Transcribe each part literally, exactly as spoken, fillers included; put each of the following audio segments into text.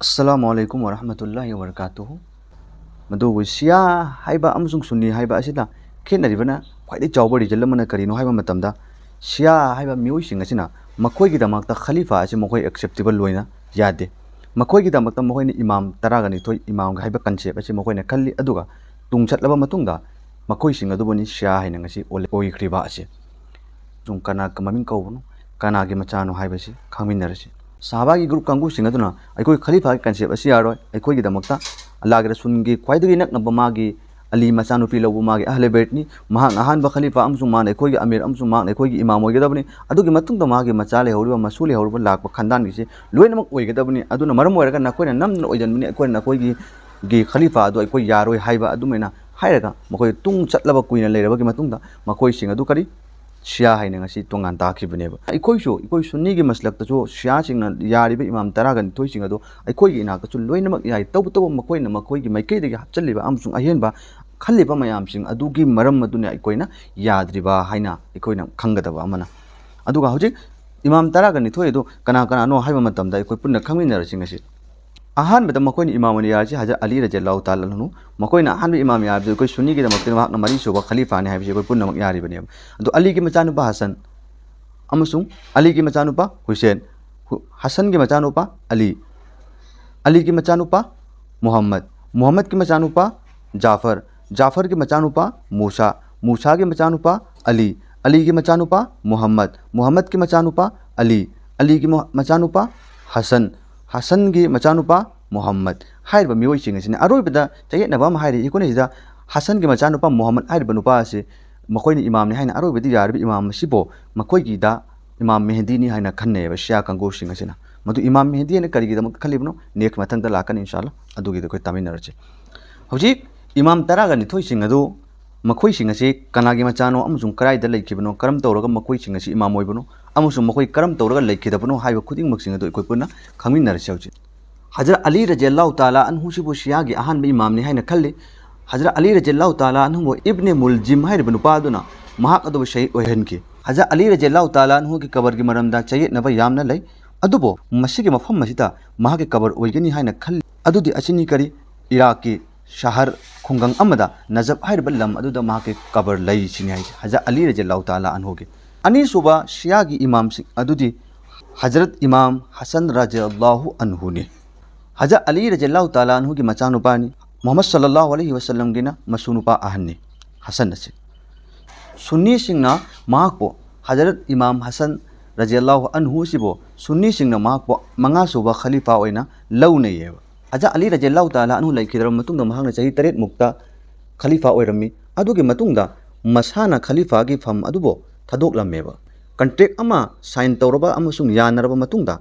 ꯑꯁꯂꯥꯃꯨ ꯑꯂꯥꯏꯀꯨꯝ ꯋꯔꯍꯃꯇꯨꯜꯂꯥꯍꯤ ꯋꯕꯔꯀꯥꯇꯨꯍꯨ꯫ ꯃꯗꯨꯕꯨ ꯁꯤꯌꯥ ꯍꯥꯏꯕ ꯑꯃꯁꯨꯡ ꯁꯨꯟꯅꯤ ꯍꯥꯏꯕ ꯑꯁꯤꯗ ꯈꯦꯠꯅꯔꯤꯕꯅ ꯈ꯭ꯋꯥꯏꯗꯒꯤ ꯆꯥꯎꯕ ꯔꯤꯖꯜ ꯑꯃꯅ ꯀꯔꯤꯅꯣ ꯍꯥꯏꯕ ꯃꯇꯝꯗ, ꯁꯤꯌꯥ ꯍꯥꯏꯕ ꯃꯤꯑꯣꯏꯁꯤꯡ ꯑꯁꯤꯅ ꯃꯈꯣꯏꯒꯤꯗꯃꯛꯇ ꯈꯂꯤꯐꯥ ꯑꯁꯤ ꯃꯈꯣꯏ ꯑꯦꯛꯁꯦꯞꯇꯦꯕꯜ ꯑꯣꯏꯅ ꯌꯥꯗꯦ꯫ ꯃꯈꯣꯏꯒꯤꯗꯃꯛꯇ ꯃꯈꯣꯏꯅ ꯏꯃꯥꯝ ꯇꯔꯥꯒ ꯅꯤꯊꯣꯏ, ꯏꯃꯥꯝꯒ ꯍꯥꯏꯕ ꯀꯟꯁꯦꯞ ꯑꯁꯤ ꯃꯈꯣꯏꯅ ꯈꯜꯂꯤ꯫ ꯑꯗꯨꯒ ꯇꯨꯡ ꯆꯠꯂꯕ ꯃꯇꯨꯡꯗ ꯃꯈꯣꯏꯁꯤꯡ ꯑꯗꯨꯕꯨꯅꯤ ꯁꯤꯌꯥ ꯍꯥꯏꯅ ꯉꯁꯤ ꯑꯣꯏ-, ꯑꯣꯏꯈ꯭ꯔꯤꯕ ꯑꯁꯤ꯫ ꯑꯗꯨꯝ ꯀꯅꯥ ꯃꯃꯤꯡ ꯀꯧꯕꯅꯣ, ꯀꯅꯥꯒꯤ ꯃꯆꯥꯅꯣ ꯍꯥꯏꯕꯁꯤ ꯈꯪꯃꯤꯟꯅꯔꯁꯤ꯫ ꯁꯍꯥꯕꯥꯒꯤ ꯒ꯭ꯔꯨꯞ ꯀꯥꯡꯕꯨꯁꯤꯡ ꯑꯗꯨꯅ ꯑꯩꯈꯣꯏ ꯈꯂꯤꯐꯥꯒꯤ ꯀꯟꯁꯦꯞ ꯑꯁꯤ ꯌꯥꯔꯣꯏ, ꯑꯩꯈꯣꯏꯒꯤꯗꯃꯛꯇ ꯑꯜꯂꯥꯍꯒꯤ ꯔꯁꯨꯜꯒꯤ ꯈ꯭ꯋꯥꯏꯗꯒꯤ ꯅꯛꯅꯕ ꯃꯥꯒꯤ ꯑꯂꯤ ꯃꯆꯥꯅꯨꯄꯤ ꯂꯧꯕ ꯃꯥꯒꯤ ꯑꯍꯂꯦ ꯕꯦꯠꯅꯤ, ꯃꯍꯥꯛꯅ ꯑꯍꯥꯟꯕ ꯈꯂꯤꯐꯥ ꯑꯃꯁꯨꯡ ꯃꯥꯅ ꯑꯩꯈꯣꯏꯒꯤ ꯑꯃꯤꯔ ꯑꯃꯁꯨꯡ ꯃꯍꯥꯛꯅ ꯑꯩꯈꯣꯏꯒꯤ ꯏꯃꯥꯝ ꯑꯣꯏꯒꯗꯕꯅꯤ꯫ ꯑꯗꯨꯒꯤ ꯃꯇꯨꯡꯗ ꯃꯥꯒꯤ ꯃꯆꯥ ꯂꯩꯍꯧꯔꯤꯕ, ꯃꯁꯨ ꯂꯩꯍꯧꯔꯤꯕ, ꯂꯥꯛꯄ ꯈꯥꯟꯗꯥꯟꯒꯤꯁꯤ ꯂꯣꯏꯅꯃꯛ ꯑꯣꯏꯒꯗꯕꯅꯤ꯫ ꯑꯗꯨꯅ ꯃꯔꯝ ꯑꯣꯏꯔꯒ ꯅꯈꯣꯏꯅ ꯅꯝꯗꯅ ꯑꯣꯏꯁꯤꯟꯕꯅꯤ, ꯑꯩꯈꯣꯏꯅ ꯅꯈꯣꯏꯒꯤ ꯒꯤ ꯈꯂꯤꯐꯥ ꯑꯗꯨ ꯑꯩꯈꯣꯏ ꯌꯥꯔꯣꯏ ꯍꯥꯏꯕ ꯑꯗꯨꯃꯥꯏꯅ ꯍꯥꯏꯔꯒ ꯃꯈꯣꯏ ꯇꯨꯡ ꯆꯠꯂꯕ ꯀꯨꯏꯅ ꯂꯩꯔꯕꯒꯤ ꯃꯇꯨꯡꯗ ꯃꯈꯣꯏꯁꯤꯡ ꯑꯗꯨ ꯀꯔꯤ ꯁꯤꯌꯥ ꯍꯥꯏꯅ ꯉꯁꯤ ꯇꯣꯉꯥꯟ ꯇꯥꯈꯤꯕꯅꯦꯕ꯫ ꯑꯩꯈꯣꯏꯁꯨ, ꯑꯩꯈꯣꯏ ꯁꯨꯟꯅꯤꯒꯤ ꯃꯁꯂꯛꯇꯁꯨ ꯁꯤꯌꯥꯁꯤꯡꯅ ꯌꯥꯔꯤꯕ ꯏꯃꯥꯝ ꯇꯔꯥꯒ ꯅꯤꯊꯣꯏꯁꯤꯡ ꯑꯗꯨ ꯑꯩꯈꯣꯏꯒꯤ ꯏꯅꯥꯛꯇꯁꯨ ꯂꯣꯏꯅꯃꯛ ꯌꯥꯏ꯫ ꯇꯧꯕꯇꯕꯨ ꯃꯈꯣꯏꯅ ꯃꯈꯣꯏꯒꯤ ꯃꯥꯏꯀꯩꯗꯒꯤ ꯍꯥꯞꯆꯤꯜꯂꯤꯕ ꯑꯃꯁꯨꯡ ꯑꯍꯦꯟꯕ ꯈꯜꯂꯤꯕ ꯃꯌꯥꯝꯁꯤꯡ ꯑꯗꯨꯒꯤ ꯃꯔꯝ ꯑꯗꯨꯅ ꯑꯩꯈꯣꯏꯅ ꯌꯥꯗ꯭ꯔꯤꯕ ꯍꯥꯏꯅ ꯑꯩꯈꯣꯏꯅ ꯈꯪꯒꯗꯕ ꯑꯃꯅ꯫ ꯑꯗꯨꯒ ꯍꯧꯖꯤꯛ ꯏꯃꯥꯝ ꯇꯔꯥꯒ ꯅꯤꯊꯣꯏ ꯑꯗꯨ ꯀꯅꯥ ꯀꯅꯥꯅꯣ ꯍꯥꯏꯕ ꯃꯇꯝꯗ ꯑꯩꯈꯣꯏ ꯄꯨꯟꯅ ꯈꯪꯃꯤꯟꯅꯔꯁꯤ ꯉꯁꯤ꯫ ꯑꯍꯥꯟꯕꯗ ꯃꯈꯣꯏꯅ ꯏꯃꯥꯝ ꯑꯣꯏꯅ ꯌꯥꯔꯤꯁꯤ ꯍꯖꯔꯠ ꯑꯂꯤ ꯔꯖꯤꯌꯜꯂꯥꯍꯨ ꯇꯥꯂꯥ ꯑꯟꯍꯨ꯫ ꯃꯈꯣꯏꯅ ꯑꯍꯥꯟꯕ ꯏꯃꯥꯝ ꯌꯥꯔꯤꯕꯗꯨ ꯑꯩꯈꯣꯏ ꯁꯨꯟꯅꯤꯒꯤꯗꯃꯛꯇ ꯃꯍꯥꯛꯅ ꯃꯔꯤꯁꯨꯕ ꯈꯂꯤꯐꯥꯅꯤ ꯍꯥꯏꯕꯁꯤ ꯑꯩꯈꯣꯏ ꯄꯨꯝꯅꯃꯛ ꯌꯥꯔꯤꯕꯅꯦꯕ꯫ ꯑꯗꯨ ꯑꯂꯤꯒꯤ ꯃꯆꯥꯅꯨꯄꯥ ꯍꯁꯟ ꯑꯃꯁꯨꯡ ꯑꯂꯤꯒꯤ ꯃꯆꯥꯅꯨꯄꯥ ꯍꯨꯁꯦꯟ, ꯍꯨ-, ꯍꯁꯟꯒꯤ ꯃꯆꯥꯅꯨꯄꯥ ꯑꯂꯤ, ꯑꯂꯤꯒꯤ ꯃꯆꯥꯅꯨꯄꯥ ꯃꯨꯍꯝꯃꯗ, ꯃꯨꯍꯝꯃꯗꯀꯤ ꯃꯆꯥꯅꯨꯄꯥ ꯖꯥꯐꯔ, ꯖꯥꯐꯔꯒꯤ ꯃꯆꯥꯅꯨꯄꯥ ꯃꯨꯁꯥ, ꯃꯨꯁꯥꯒꯤ ꯃꯆꯥꯅꯨꯄꯥ ꯑꯂꯤ, ꯑꯂꯤꯒꯤ ꯃꯆꯥꯅꯨꯄꯥ ꯃꯨꯍꯝꯃꯗ, ꯃꯨꯍꯝꯃꯗꯀꯤ ꯃꯆꯥꯅꯨꯄꯥ ꯑꯂꯤ, ꯑꯂꯤꯒꯤ ꯃ-, ꯃꯆꯥꯅꯨꯄꯥ ꯍꯁꯟ, ꯍꯁꯟꯒꯤ ꯃꯆꯥꯅꯨꯄꯥ ꯃꯨꯍꯝꯃꯗ ꯍꯥꯏꯔꯤꯕ ꯃꯤꯑꯣꯏꯁꯤꯡ ꯑꯁꯤꯅ꯫ ꯑꯔꯣꯏꯕꯗ ꯆꯌꯦꯠꯅꯕ ꯑꯃ ꯍꯥꯏꯔꯤ꯫ ꯑꯩꯈꯣꯏꯅ ꯁꯤꯗ ꯍꯁꯟꯒꯤ ꯃꯆꯥꯅꯨꯄꯥ ꯃꯨꯍꯝꯃꯗ ꯍꯥꯏꯔꯤꯕ ꯅꯨꯄꯥ ꯑꯁꯤ ꯃꯈꯣꯏꯅ ꯏꯃꯥꯝꯅꯤ ꯍꯥꯏꯅ ꯑꯔꯣꯏꯕꯗꯤ ꯌꯥꯔꯤꯕ ꯏꯃꯥꯝ ꯑꯁꯤꯕꯨ ꯃꯈꯣꯏꯒꯤꯗ ꯏꯃꯥꯝ ꯃꯦꯍꯗꯤꯅꯤ ꯍꯥꯏꯅ ꯈꯟꯅꯩꯑꯕ ꯁꯤꯌꯥ ꯀꯥꯡꯕꯨꯁꯤꯡ ꯑꯁꯤꯅ꯫ ꯃꯗꯨ ꯏꯃꯥꯝ ꯃꯦꯍꯗꯤ ꯍꯥꯏꯅ ꯀꯔꯤꯒꯤꯗꯃꯛꯇ ꯈꯜꯂꯤꯕꯅꯣ, ꯅꯦꯛꯁ ꯃꯊꯪꯗ ꯂꯥꯛꯀꯅꯤ ꯏꯟꯁꯥꯜꯂꯥ, ꯑꯗꯨꯒꯤꯗꯣ ꯑꯩꯈꯣꯏ ꯇꯥꯃꯤꯟꯅꯔꯁꯤ꯫ ꯍꯧꯖꯤꯛ ꯏꯃꯥꯝ ꯇꯔꯥꯒ ꯅꯤꯊꯣꯏꯁꯤꯡ ꯑꯗꯨ ꯃꯈꯣꯏꯁꯤꯡ ꯑꯁꯤ ꯀꯅꯥꯒꯤ ꯃꯆꯥꯅꯣ ꯑꯃꯁꯨꯡ ꯀꯗꯥꯏꯗ ꯂꯩꯈꯤꯕꯅꯣ, ꯀꯔꯝ ꯇꯧꯔꯒ ꯃꯈꯣꯏꯁꯤꯡ ꯑꯁꯤ ꯏꯃꯥꯝ ꯑꯣꯏꯕꯅꯣ ꯑꯃꯁꯨꯡ ꯃꯈꯣꯏ ꯀꯔꯝ ꯇꯧꯔꯒ ꯂꯩꯈꯤꯗꯕꯅꯣ ꯍꯥꯏꯕ ꯈꯨꯗꯤꯡꯃꯛꯁꯤꯡ ꯑꯗꯨ ꯑꯩꯈꯣꯏ ꯄꯨꯟꯅ ꯈꯪꯃꯤꯟꯅꯔꯁꯤ ꯍꯧꯖꯤꯛ꯫ ꯍꯖꯔꯠ ꯑꯂꯤ ꯔꯖꯤꯌꯜꯂꯥꯍꯨ ꯇꯥꯂꯥ ꯑꯟꯍꯨꯁꯤꯕꯨ ꯁꯤꯌꯥꯒꯤ ꯑꯍꯥꯟꯕ ꯏꯃꯥꯝꯅꯤ ꯍꯥꯏꯅ ꯈꯜꯂꯤ꯫ ꯍꯖꯔꯠ ꯑꯂꯤ ꯔꯖꯤꯌꯜꯂꯥꯍꯨ ꯇꯥꯂꯥ ꯑꯟꯍꯨꯕꯨ ꯏꯕꯅꯦ ꯃꯨꯜꯖꯤꯝ ꯍꯥꯏꯔꯤꯕ ꯅꯨꯄꯥ ꯑꯗꯨꯅ ꯃꯍꯥꯛ ꯑꯗꯨꯕꯨ ꯁꯍꯤꯗ ꯑꯣꯏꯍꯟꯈꯤ꯫ ꯍꯖꯔꯠ ꯑꯂꯤ ꯔꯖꯤꯌꯜꯂꯥꯍꯨ ꯇꯥꯂꯥ ꯑꯟꯍꯨꯒꯤ ꯀꯕꯔꯒꯤ ꯃꯔꯝꯗ ꯆꯌꯦꯠꯅꯕ ꯌꯥꯝꯅ ꯂꯩ꯫ ꯑꯗꯨꯕꯨ ꯃꯁꯤꯒꯤ ꯃꯐꯝ ꯑꯁꯤꯗ ꯃꯍꯥꯛꯀꯤ ꯀꯕꯔ ꯑꯣꯏꯒꯅꯤ ꯍꯥꯏꯅ ꯈꯜꯂꯤ꯫ ꯑꯗꯨꯗꯤ ꯑꯁꯤꯅꯤ ꯀꯔꯤ? ꯏꯔꯥꯛꯀꯤ ꯁꯍꯔ, ꯈꯨꯡꯒꯪ ꯑꯃꯗ ꯅꯖꯐ ꯍꯥꯏꯔꯤꯕ ꯂꯝ ꯑꯗꯨꯗ ꯃꯍꯥꯛꯀꯤ ꯀꯕꯔ ꯂꯩ ꯁꯤꯅꯤ ꯍꯥꯏꯁꯦ, ꯍꯖꯔꯠ ꯑꯂꯤ ꯔꯖꯤꯌꯜꯂꯥꯍꯨ ꯇꯥꯂꯥ ꯑꯟꯍꯨꯒꯤ꯫ ꯑꯅꯤꯁꯨꯕ ꯁꯤꯌꯥꯒꯤ ꯏꯃꯥꯝꯁꯤꯡ ꯑꯗꯨꯗꯤ ꯍꯖꯔꯠ ꯏꯃꯥꯝ ꯍꯁꯟ ꯔꯖꯤꯌꯜꯂꯥꯍꯨ ꯑꯟꯍꯨꯅꯤ꯫ ꯍꯖꯔꯠ ꯑꯂꯤ ꯔꯖꯤꯌꯜꯂꯥꯍꯨ ꯇꯥꯂꯥ ꯑꯟꯍꯨꯒꯤ ꯃꯆꯥꯅꯨꯄꯥꯅꯤ꯫ ꯃꯨꯍꯝꯃꯗ ꯁꯜꯂꯜꯂꯥꯍꯨ ꯑꯂꯩꯍꯤ ꯋꯁꯜꯂꯝꯒꯤꯅ ꯃꯁꯨ ꯅꯨꯄꯥ ꯑꯍꯟꯅꯤ, ꯍꯁꯟ ꯑꯁꯤ꯫ ꯁꯨꯟꯅꯤꯁꯤꯡꯅ ꯃꯍꯥꯛꯄꯨ, ꯍꯖꯔꯠ ꯏꯃꯥꯝ ꯍꯁꯟ ꯔꯖꯤꯌꯜꯂꯥꯍꯨ ꯑꯟꯍꯨ ꯑꯁꯤꯕꯨ ꯁꯨꯟꯅꯤꯁꯤꯡꯅ ꯃꯍꯥꯛꯄꯨ ꯃꯉꯥꯁꯨꯕ ꯈꯂꯤꯐꯥ ꯑꯣꯏꯅ ꯂꯧꯅꯩꯌꯦꯕ꯫ ꯍꯖꯔꯠ ꯑꯂꯤ ꯔꯖꯤꯌꯜꯂꯥꯍꯨ ꯇꯥꯂꯥ ꯑꯟꯍꯨ ꯂꯩꯈꯤꯗ꯭ꯔꯕ ꯃꯇꯨꯡꯗ ꯃꯍꯥꯛꯅ ꯆꯍꯤ ꯇꯔꯦꯠ ꯃꯨꯛꯇ ꯈꯂꯤꯐꯥ ꯑꯣꯏꯔꯝꯃꯤ꯫ ꯑꯗꯨꯒꯤ ꯃꯇꯨꯡꯗ ꯃꯁꯥꯅ ꯈꯂꯤꯐꯥꯒꯤ ꯐꯝ ꯑꯗꯨꯕꯨ ꯊꯥꯗꯣꯛꯂꯝꯃꯦꯕ꯫ ꯀꯟꯇ꯭ꯔꯦꯛ ꯑꯃ ꯁꯥꯏꯟ ꯇꯧꯔꯕ ꯑꯃꯁꯨꯡ ꯌꯥꯅꯔꯕ ꯃꯇꯨꯡꯗ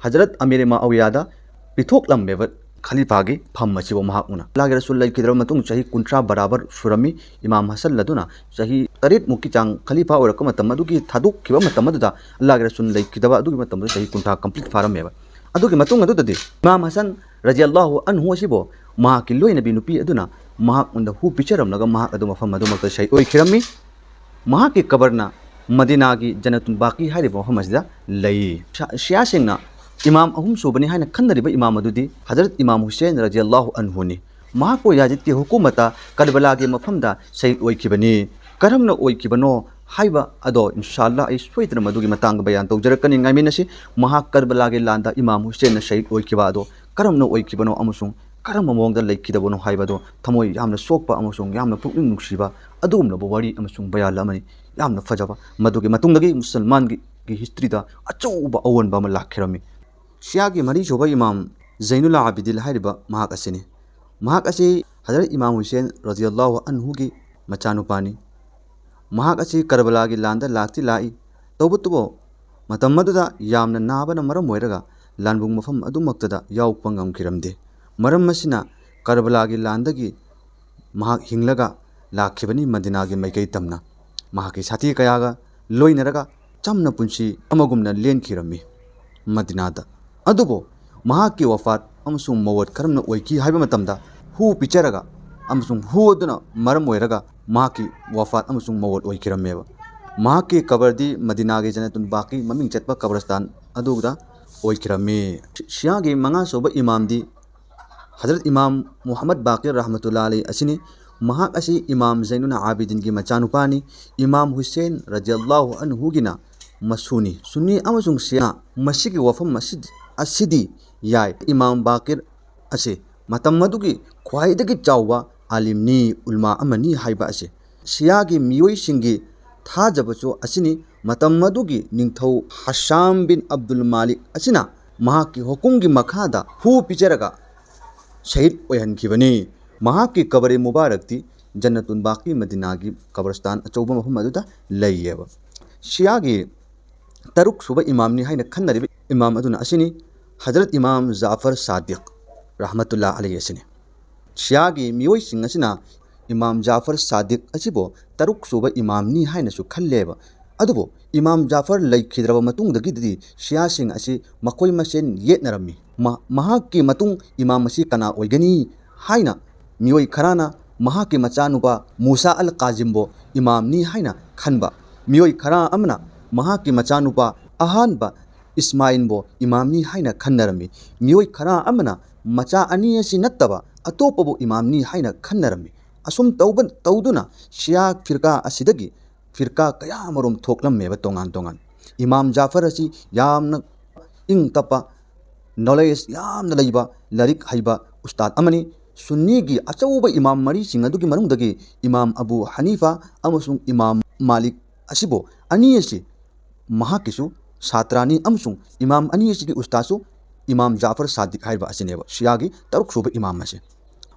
ꯍꯖꯔꯠ ꯑꯃꯤꯔ ꯃꯥꯑꯋꯤꯌꯥꯗ ꯄꯤꯊꯣꯛꯂꯝꯃꯦꯕ ꯈꯂꯤꯐꯥꯒꯤ ꯐꯝ ꯑꯁꯤꯕꯨ ꯃꯍꯥꯛꯅ꯫ ꯑꯜꯂꯥꯍꯒꯤ ꯔꯁꯨꯜ ꯂꯩꯈꯤꯗ꯭ꯔꯕ ꯃꯇꯨꯡ ꯆꯍꯤ ꯀꯨꯟꯊ꯭ꯔꯥ ꯕꯔꯥꯕꯔ ꯁꯨꯔꯝꯃꯤ꯫ ꯏꯃꯥꯝ ꯍꯁꯟ ꯑꯗꯨꯅ ꯆꯍꯤ ꯇꯔꯦꯠ ꯃꯨꯛꯀꯤ ꯆꯥꯡ ꯈꯂꯤꯐꯥ ꯑꯣꯏꯔꯛꯄ ꯃꯇꯝ ꯑꯗꯨꯒꯤ ꯊꯥꯗꯣꯛꯈꯤꯕ ꯃꯇꯝ ꯑꯗꯨꯗ ꯑꯜꯂꯥꯍꯒꯤ ꯔꯁꯨꯜ ꯂꯩꯈꯤꯗꯕ ꯑꯗꯨꯒꯤ ꯃꯇꯝꯗ ꯆꯍꯤ ꯀꯨꯟꯊ꯭ꯔꯥ ꯀꯝꯄ꯭ꯂꯤꯠ ꯐꯥꯔꯝꯃꯦꯕ꯫ ꯑꯗꯨꯒꯤ ꯃꯇꯨꯡ ꯑꯗꯨꯗꯗꯤ ꯏꯃꯥꯝ ꯍꯁꯟ ꯔꯖꯤꯌꯜꯂꯥꯍꯨ ꯑꯟꯍꯨ ꯑꯁꯤꯕꯨ ꯃꯍꯥꯛꯀꯤ ꯂꯣꯏꯅꯕꯤ ꯅꯨꯄꯤ ꯑꯗꯨꯅ ꯃꯍꯥꯛꯉꯣꯟꯗ ꯍꯨ ꯄꯤꯖꯔꯝꯂꯒ ꯃꯍꯥꯛ ꯑꯗꯨ ꯃꯐꯝ ꯑꯗꯨꯃꯛꯇ ꯁꯍꯤꯗ ꯑꯣꯏꯈꯤꯔꯝꯃꯤ꯫ ꯃꯍꯥꯛꯀꯤ ꯀꯕꯔꯅ ꯃꯗꯤꯅꯥꯒꯤ ꯖꯅꯇꯨꯜ ꯕꯥꯀꯤ ꯍꯥꯏꯔꯤꯕ ꯃꯐꯝ ꯑꯁꯤꯗ ꯂꯩ꯫ ꯁ-, ꯁꯤꯌꯥꯁꯤꯡꯅ ꯏꯃꯥꯝ ꯑꯍꯨꯝ ꯁꯨꯕꯅꯤ ꯍꯥꯏꯅ ꯈꯟꯅꯔꯤꯕ ꯏꯃꯥꯝ ꯑꯗꯨꯗꯤ ꯍꯖꯔꯠ ꯏꯃꯥꯝ ꯍꯨꯁꯦꯟ ꯔꯖꯤꯌꯜꯂꯥꯍꯨ ꯑꯟꯍꯨꯅꯤ꯫ ꯃꯍꯥꯛꯄꯨ ꯌꯥꯖꯤꯗꯀꯤ ꯍꯨꯀꯨꯃꯠꯇ ꯀꯔꯕꯂꯥꯒꯤ ꯃꯐꯝꯗ ꯁꯍꯤꯗ ꯑꯣꯏꯈꯤꯕꯅꯤ꯫ ꯀꯔꯝꯅ ꯑꯣꯏꯈꯤꯕꯅꯣ ꯍꯥꯏꯕ ꯑꯗꯣ ꯏꯟꯁꯥ ꯑꯜꯂꯥꯍ ꯑꯩ ꯁꯣꯏꯗꯅ ꯃꯗꯨꯒꯤ ꯃꯇꯥꯡꯗ ꯕꯌꯥꯟ ꯇꯧꯖꯔꯛꯀꯅꯤ, ꯉꯥꯏꯃꯤꯟꯅꯁꯤ꯫ ꯃꯍꯥꯛ ꯀꯔꯕꯂꯥꯒꯤ ꯂꯥꯟꯗ ꯏꯃꯥꯝ ꯍꯨꯁꯦꯟꯅ ꯁꯍꯤꯗ ꯑꯣꯏꯈꯤꯕ ꯑꯗꯣ ꯀꯔꯝꯅ ꯑꯣꯏꯈꯤꯕꯅꯣ ꯑꯃꯁꯨꯡ ꯀꯔꯝꯕ ꯃꯑꯣꯡꯗ ꯂꯩꯈꯤꯗꯕꯅꯣ ꯍꯥꯏꯕꯗꯣ ꯊꯃꯣꯏ ꯌꯥꯝꯅ ꯁꯣꯛꯄ ꯑꯃꯁꯨꯡ ꯌꯥꯝꯅ ꯄꯨꯛꯅꯤꯡ ꯅꯨꯡꯁꯤꯕ ꯑꯗꯨꯒꯨꯝꯂꯕ ꯋꯥꯔꯤ ꯑꯃꯁꯨꯡ ꯕꯌꯥꯟ ꯑꯃꯅꯤ꯫ ꯌꯥꯝꯅ ꯐꯖꯕ꯫ ꯃꯗꯨꯒꯤ ꯃꯇꯨꯡꯗꯒꯤ ꯃꯨꯁꯜꯃꯥꯟꯒꯤ, ꯒꯤ ꯍꯤꯁꯇ꯭ꯔꯤꯗ ꯑꯆꯧꯕ ꯑꯑꯣꯟꯕ ꯑꯃ ꯂꯥꯛꯈꯤꯔꯝꯃꯤ꯫ ꯁꯤꯌꯥꯒꯤ ꯃꯔꯤꯁꯨꯕ ꯏꯃꯥꯝ ꯖꯩꯅꯨꯜ ꯑꯥꯕꯤꯗꯤꯟ ꯍꯥꯏꯔꯤꯕ ꯃꯍꯥꯛ ꯑꯁꯤꯅꯤ꯫ ꯃꯍꯥꯛ ꯑꯁꯤ ꯍꯖꯔꯠ ꯏꯃꯥꯝ ꯍꯨꯁꯦꯟ ꯔꯖꯤꯌꯜꯂꯥꯍꯨ ꯑꯟꯍꯨꯒꯤ ꯃꯆꯥꯅꯨꯄꯥꯅꯤ꯫ ꯃꯍꯥꯛ ꯑꯁꯤ ꯀꯔꯕꯂꯥꯒꯤ ꯂꯥꯟꯗ ꯂꯥꯛꯇꯤ ꯂꯥꯛꯏ, ꯇꯧꯕꯇꯕꯨ ꯃꯇꯝ ꯑꯗꯨꯗ ꯌꯥꯝꯅ ꯅꯥꯕꯅ ꯃꯔꯝ ꯑꯣꯏꯔꯒ ꯂꯥꯟꯕꯨꯡ ꯃꯐꯝ ꯑꯗꯨꯃꯛꯇꯗ ꯌꯥꯎꯕ ꯉꯝꯈꯤꯔꯝꯗꯦ꯫ ꯃꯔꯝ ꯑꯁꯤꯅ ꯀꯔꯕꯂꯥꯒꯤ ꯂꯥꯟꯗꯒꯤ ꯃꯍꯥꯛ ꯍꯤꯡꯂꯒ ꯂꯥꯛꯈꯤꯕꯅꯤ ꯃꯗꯤꯅꯥꯒꯤ ꯃꯥꯏꯀꯩ ꯇꯝꯅ꯫ ꯃꯍꯥꯛꯀꯤ ꯁꯥꯊꯤ ꯀꯌꯥꯒ ꯂꯣꯏꯅꯔꯒ ꯆꯝꯅ ꯄꯨꯟꯁꯤ ꯑꯃꯒꯨꯝꯅ ꯂꯦꯟꯈꯤꯔꯝꯃꯤ ꯃꯗꯤꯅꯥꯗ꯫ ꯑꯗꯨꯕꯨ ꯃꯍꯥꯛꯀꯤ ꯋꯐꯥꯠ ꯑꯃꯁꯨꯡ ꯃꯧꯋꯠ ꯀꯔꯝꯅ ꯑꯣꯏꯈꯤ ꯍꯥꯏꯕ ꯃꯇꯝꯗ ꯍꯨ ꯄꯤꯖꯔꯒ ꯑꯃꯁꯨꯡ ꯍꯨ ꯑꯗꯨꯅ ꯃꯔꯝ ꯑꯣꯏꯔꯒ ꯃꯍꯥꯛꯀꯤ ꯋꯐꯥꯠ ꯑꯃꯁꯨꯡ ꯃꯧꯋꯠ ꯑꯣꯏꯈꯤꯔꯝꯃꯦꯕ꯫ ꯃꯍꯥꯛꯀꯤ ꯀꯕꯔꯗꯤ ꯃꯗꯤꯅꯥꯒꯤ ꯖꯅꯇꯨꯜ ꯕꯥꯀꯤ ꯃꯃꯤꯡ ꯆꯠꯄ ꯀꯕꯔꯁꯇꯥꯟ ꯑꯗꯨꯗ ꯑꯣꯏꯈꯤꯔꯝꯃꯤ꯫ ꯁꯤꯌꯥꯒꯤ ꯃꯉꯥꯁꯨꯕ ꯏꯃꯥꯝꯗꯤ ꯍꯖꯔꯠ ꯏꯃꯥꯝ ꯃꯨꯍꯝꯃꯗ ꯕꯥꯀꯤꯔ ꯔꯍꯃꯇꯨꯜꯂꯥ ꯑꯂꯩ ꯑꯁꯤꯅꯤ꯫ ꯃꯍꯥꯛ ꯑꯁꯤ ꯏꯃꯥꯝ ꯖꯩꯅꯨꯜ ꯑꯥꯕꯤꯗꯤꯟꯒꯤ ꯃꯆꯥꯅꯨꯄꯥꯅꯤ꯫ ꯏꯃꯥꯝ ꯍꯨꯁꯦꯟ ꯔꯖꯤꯌꯜꯂꯥꯍꯨ ꯑꯟꯍꯨꯒꯤꯅ ꯃꯁꯨꯅꯤ꯫ ꯁꯨꯟꯅꯤ ꯑꯃꯁꯨꯡ ꯁꯤꯌꯥ ꯃꯁꯤꯒꯤ ꯋꯥꯐꯝ ꯑꯁꯤ, ꯑꯁꯤꯗꯤ ꯌꯥꯏ꯫ ꯏꯃꯥꯝ ꯕꯥꯀꯤꯔ ꯑꯁꯤ ꯃꯇꯝ ꯑꯗꯨꯒꯤ ꯈ꯭ꯋꯥꯏꯗꯒꯤ ꯆꯥꯎꯕ ꯑꯥꯂꯤꯝꯅꯤ, ꯎꯂꯃꯥ ꯑꯃꯅꯤ ꯍꯥꯏꯕ ꯑꯁꯤ꯫ ꯁꯤꯌꯥꯒꯤ ꯃꯤꯑꯣꯏꯁꯤꯡꯒꯤ ꯊꯥꯖꯕꯁꯨ ꯑꯁꯤꯅꯤ꯫ ꯃꯇꯝ ꯑꯗꯨꯒꯤ ꯅꯤꯡꯊꯧ ꯍꯁꯥꯝ ꯕꯤꯟ ꯑꯕꯗꯨꯜ ꯃꯥꯂꯤꯛ ꯑꯁꯤꯅ ꯃꯍꯥꯛꯀꯤ ꯍꯨꯀꯨꯝꯒꯤ ꯃꯈꯥꯗ ꯍꯨ ꯄꯤꯖꯔꯒ ꯁꯍꯤꯗ ꯑꯣꯏꯍꯟꯈꯤꯕꯅꯤ꯫ ꯃꯍꯥꯛꯀꯤ ꯀꯕꯔꯦ ꯃꯨꯕꯥꯔꯛꯇꯤ ꯖꯟꯅꯇꯨꯟ ꯕꯥꯀꯤ ꯃꯗꯤꯅꯥꯒꯤ ꯀꯕꯔꯁꯇꯥꯟ ꯑꯆꯧꯕ ꯃꯐꯝ ꯑꯗꯨꯗ ꯂꯩꯌꯦꯕ꯫ ꯁꯤꯌꯥꯒꯤ ꯇꯔꯨꯛ ꯁꯨꯕ ꯏꯃꯥꯝꯅꯤ ꯍꯥꯏꯅ ꯈꯟꯅꯔꯤꯕ ꯏꯃꯥꯝ ꯑꯗꯨꯅ ꯑꯁꯤꯅꯤ, ꯍꯖꯔꯠ ꯏꯃꯥꯝ ꯖꯥꯐꯔ ꯁꯥꯗꯤꯛ ꯔꯍꯃꯇꯨꯜꯂꯥ ꯑꯂꯩ ꯑꯁꯤꯅꯤ꯫ ꯁꯤꯌꯥꯒꯤ ꯃꯤꯑꯣꯏꯁꯤꯡ ꯑꯁꯤꯅ ꯏꯃꯥꯝ ꯖꯥꯐꯔ ꯁꯥꯗꯤꯛ ꯑꯁꯤꯕꯨ ꯇꯔꯨꯛ ꯁꯨꯕ ꯏꯃꯥꯝꯅꯤ ꯍꯥꯏꯅꯁꯨ ꯈꯜꯂꯦꯕ꯫ ꯑꯗꯨꯕꯨ ꯏꯃꯥꯝ ꯖꯥꯐꯔ ꯂꯩꯈꯤꯗ꯭ꯔꯕ ꯃꯇꯨꯡꯗꯒꯤꯗꯤ ꯁꯤꯌꯥꯁꯤꯡ ꯑꯁꯤ ꯃꯈꯣꯏ ꯃꯁꯦꯟ ꯌꯦꯠꯅꯔꯝꯃꯤ꯫ ꯃ-, ꯃꯍꯥꯛꯀꯤ ꯃꯇꯨꯡ ꯏꯃꯥꯝ ꯑꯁꯤ ꯀꯅꯥ ꯑꯣꯏꯒꯅꯤ ꯍꯥꯏꯅ ꯃꯤꯑꯣꯏ ꯈꯔꯅ ꯃꯍꯥꯛꯀꯤ ꯃꯆꯥꯅꯨꯄꯥ ꯃꯨꯁꯥ ꯑꯜ ꯀꯥꯖꯤꯝꯕꯨ ꯏꯃꯥꯝꯅꯤ ꯍꯥꯏꯅ ꯈꯟꯕ, ꯃꯤꯑꯣꯏ ꯈꯔ ꯑꯃꯅ ꯃꯍꯥꯛꯀꯤ ꯃꯆꯥꯅꯨꯄꯥ ꯑꯍꯥꯟꯕ ꯏꯁꯃꯥꯏꯜꯕꯨ ꯏꯃꯥꯝꯅꯤ ꯍꯥꯏꯅ ꯈꯟꯅꯔꯝꯃꯤ꯫ ꯃꯤꯑꯣꯏ ꯈꯔ ꯑꯃꯅ ꯃꯆꯥ ꯑꯅꯤ ꯑꯁꯤ ꯅꯠꯇꯕ ꯑꯇꯣꯞꯄꯕꯨ ꯏꯃꯥꯝꯅꯤ ꯍꯥꯏꯅ ꯈꯟꯅꯔꯝꯃꯤ꯫ ꯑꯁꯨꯝ ꯇꯧꯕ-, ꯇꯧꯗꯨꯅ ꯁꯤꯌꯥ ꯐꯤꯔꯀꯥ ꯑꯁꯤꯗꯒꯤ ꯐꯤꯔꯀꯥ ꯀꯌꯥ ꯑꯃꯔꯣꯝ ꯊꯣꯛꯂꯝꯃꯦꯕ ꯇꯣꯉꯥꯟ ꯇꯣꯉꯥꯟ꯫ ꯏꯃꯥꯝ ꯖꯥꯐꯔ ꯑꯁꯤ ꯌꯥꯝꯅ ꯏꯪ ꯇꯞꯄ, ꯅꯣꯂꯦꯖ ꯌꯥꯝꯅ ꯂꯩꯕ, ꯂꯥꯏꯔꯤꯛ ꯍꯩꯕ ꯎꯁꯇꯥꯗ ꯑꯃꯅꯤ꯫ ꯁꯨꯟꯅꯤꯒꯤ ꯑꯆꯧꯕ ꯏꯃꯥꯝ ꯃꯔꯤꯁꯤꯡ ꯑꯗꯨꯒꯤ ꯃꯅꯨꯡꯗꯒꯤ ꯏꯃꯥꯝ ꯑꯕꯨ ꯍꯅꯤꯐꯥ ꯑꯃꯁꯨꯡ ꯏꯃꯥꯝ ꯃꯥꯂꯤꯛ ꯑꯁꯤꯕꯨ ꯑꯅꯤ ꯑꯁꯤ ꯃꯍꯥꯛꯀꯤꯁꯨ ꯁꯥꯇ꯭ꯔꯥꯅꯤ ꯑꯃꯁꯨꯡ ꯏꯃꯥꯝ ꯑꯅꯤ ꯑꯁꯤꯒꯤ ꯎꯁꯇꯥꯗꯁꯨ ꯏꯃꯥꯝ ꯖꯥꯐꯔ ꯁꯥꯗꯤꯛ ꯍꯥꯏꯔꯤꯕ ꯑꯁꯤꯅꯦꯕ ꯁꯤꯌꯥꯒꯤ ꯇꯔꯨꯛ ꯁꯨꯕ ꯏꯃꯥꯝ ꯑꯁꯤ꯫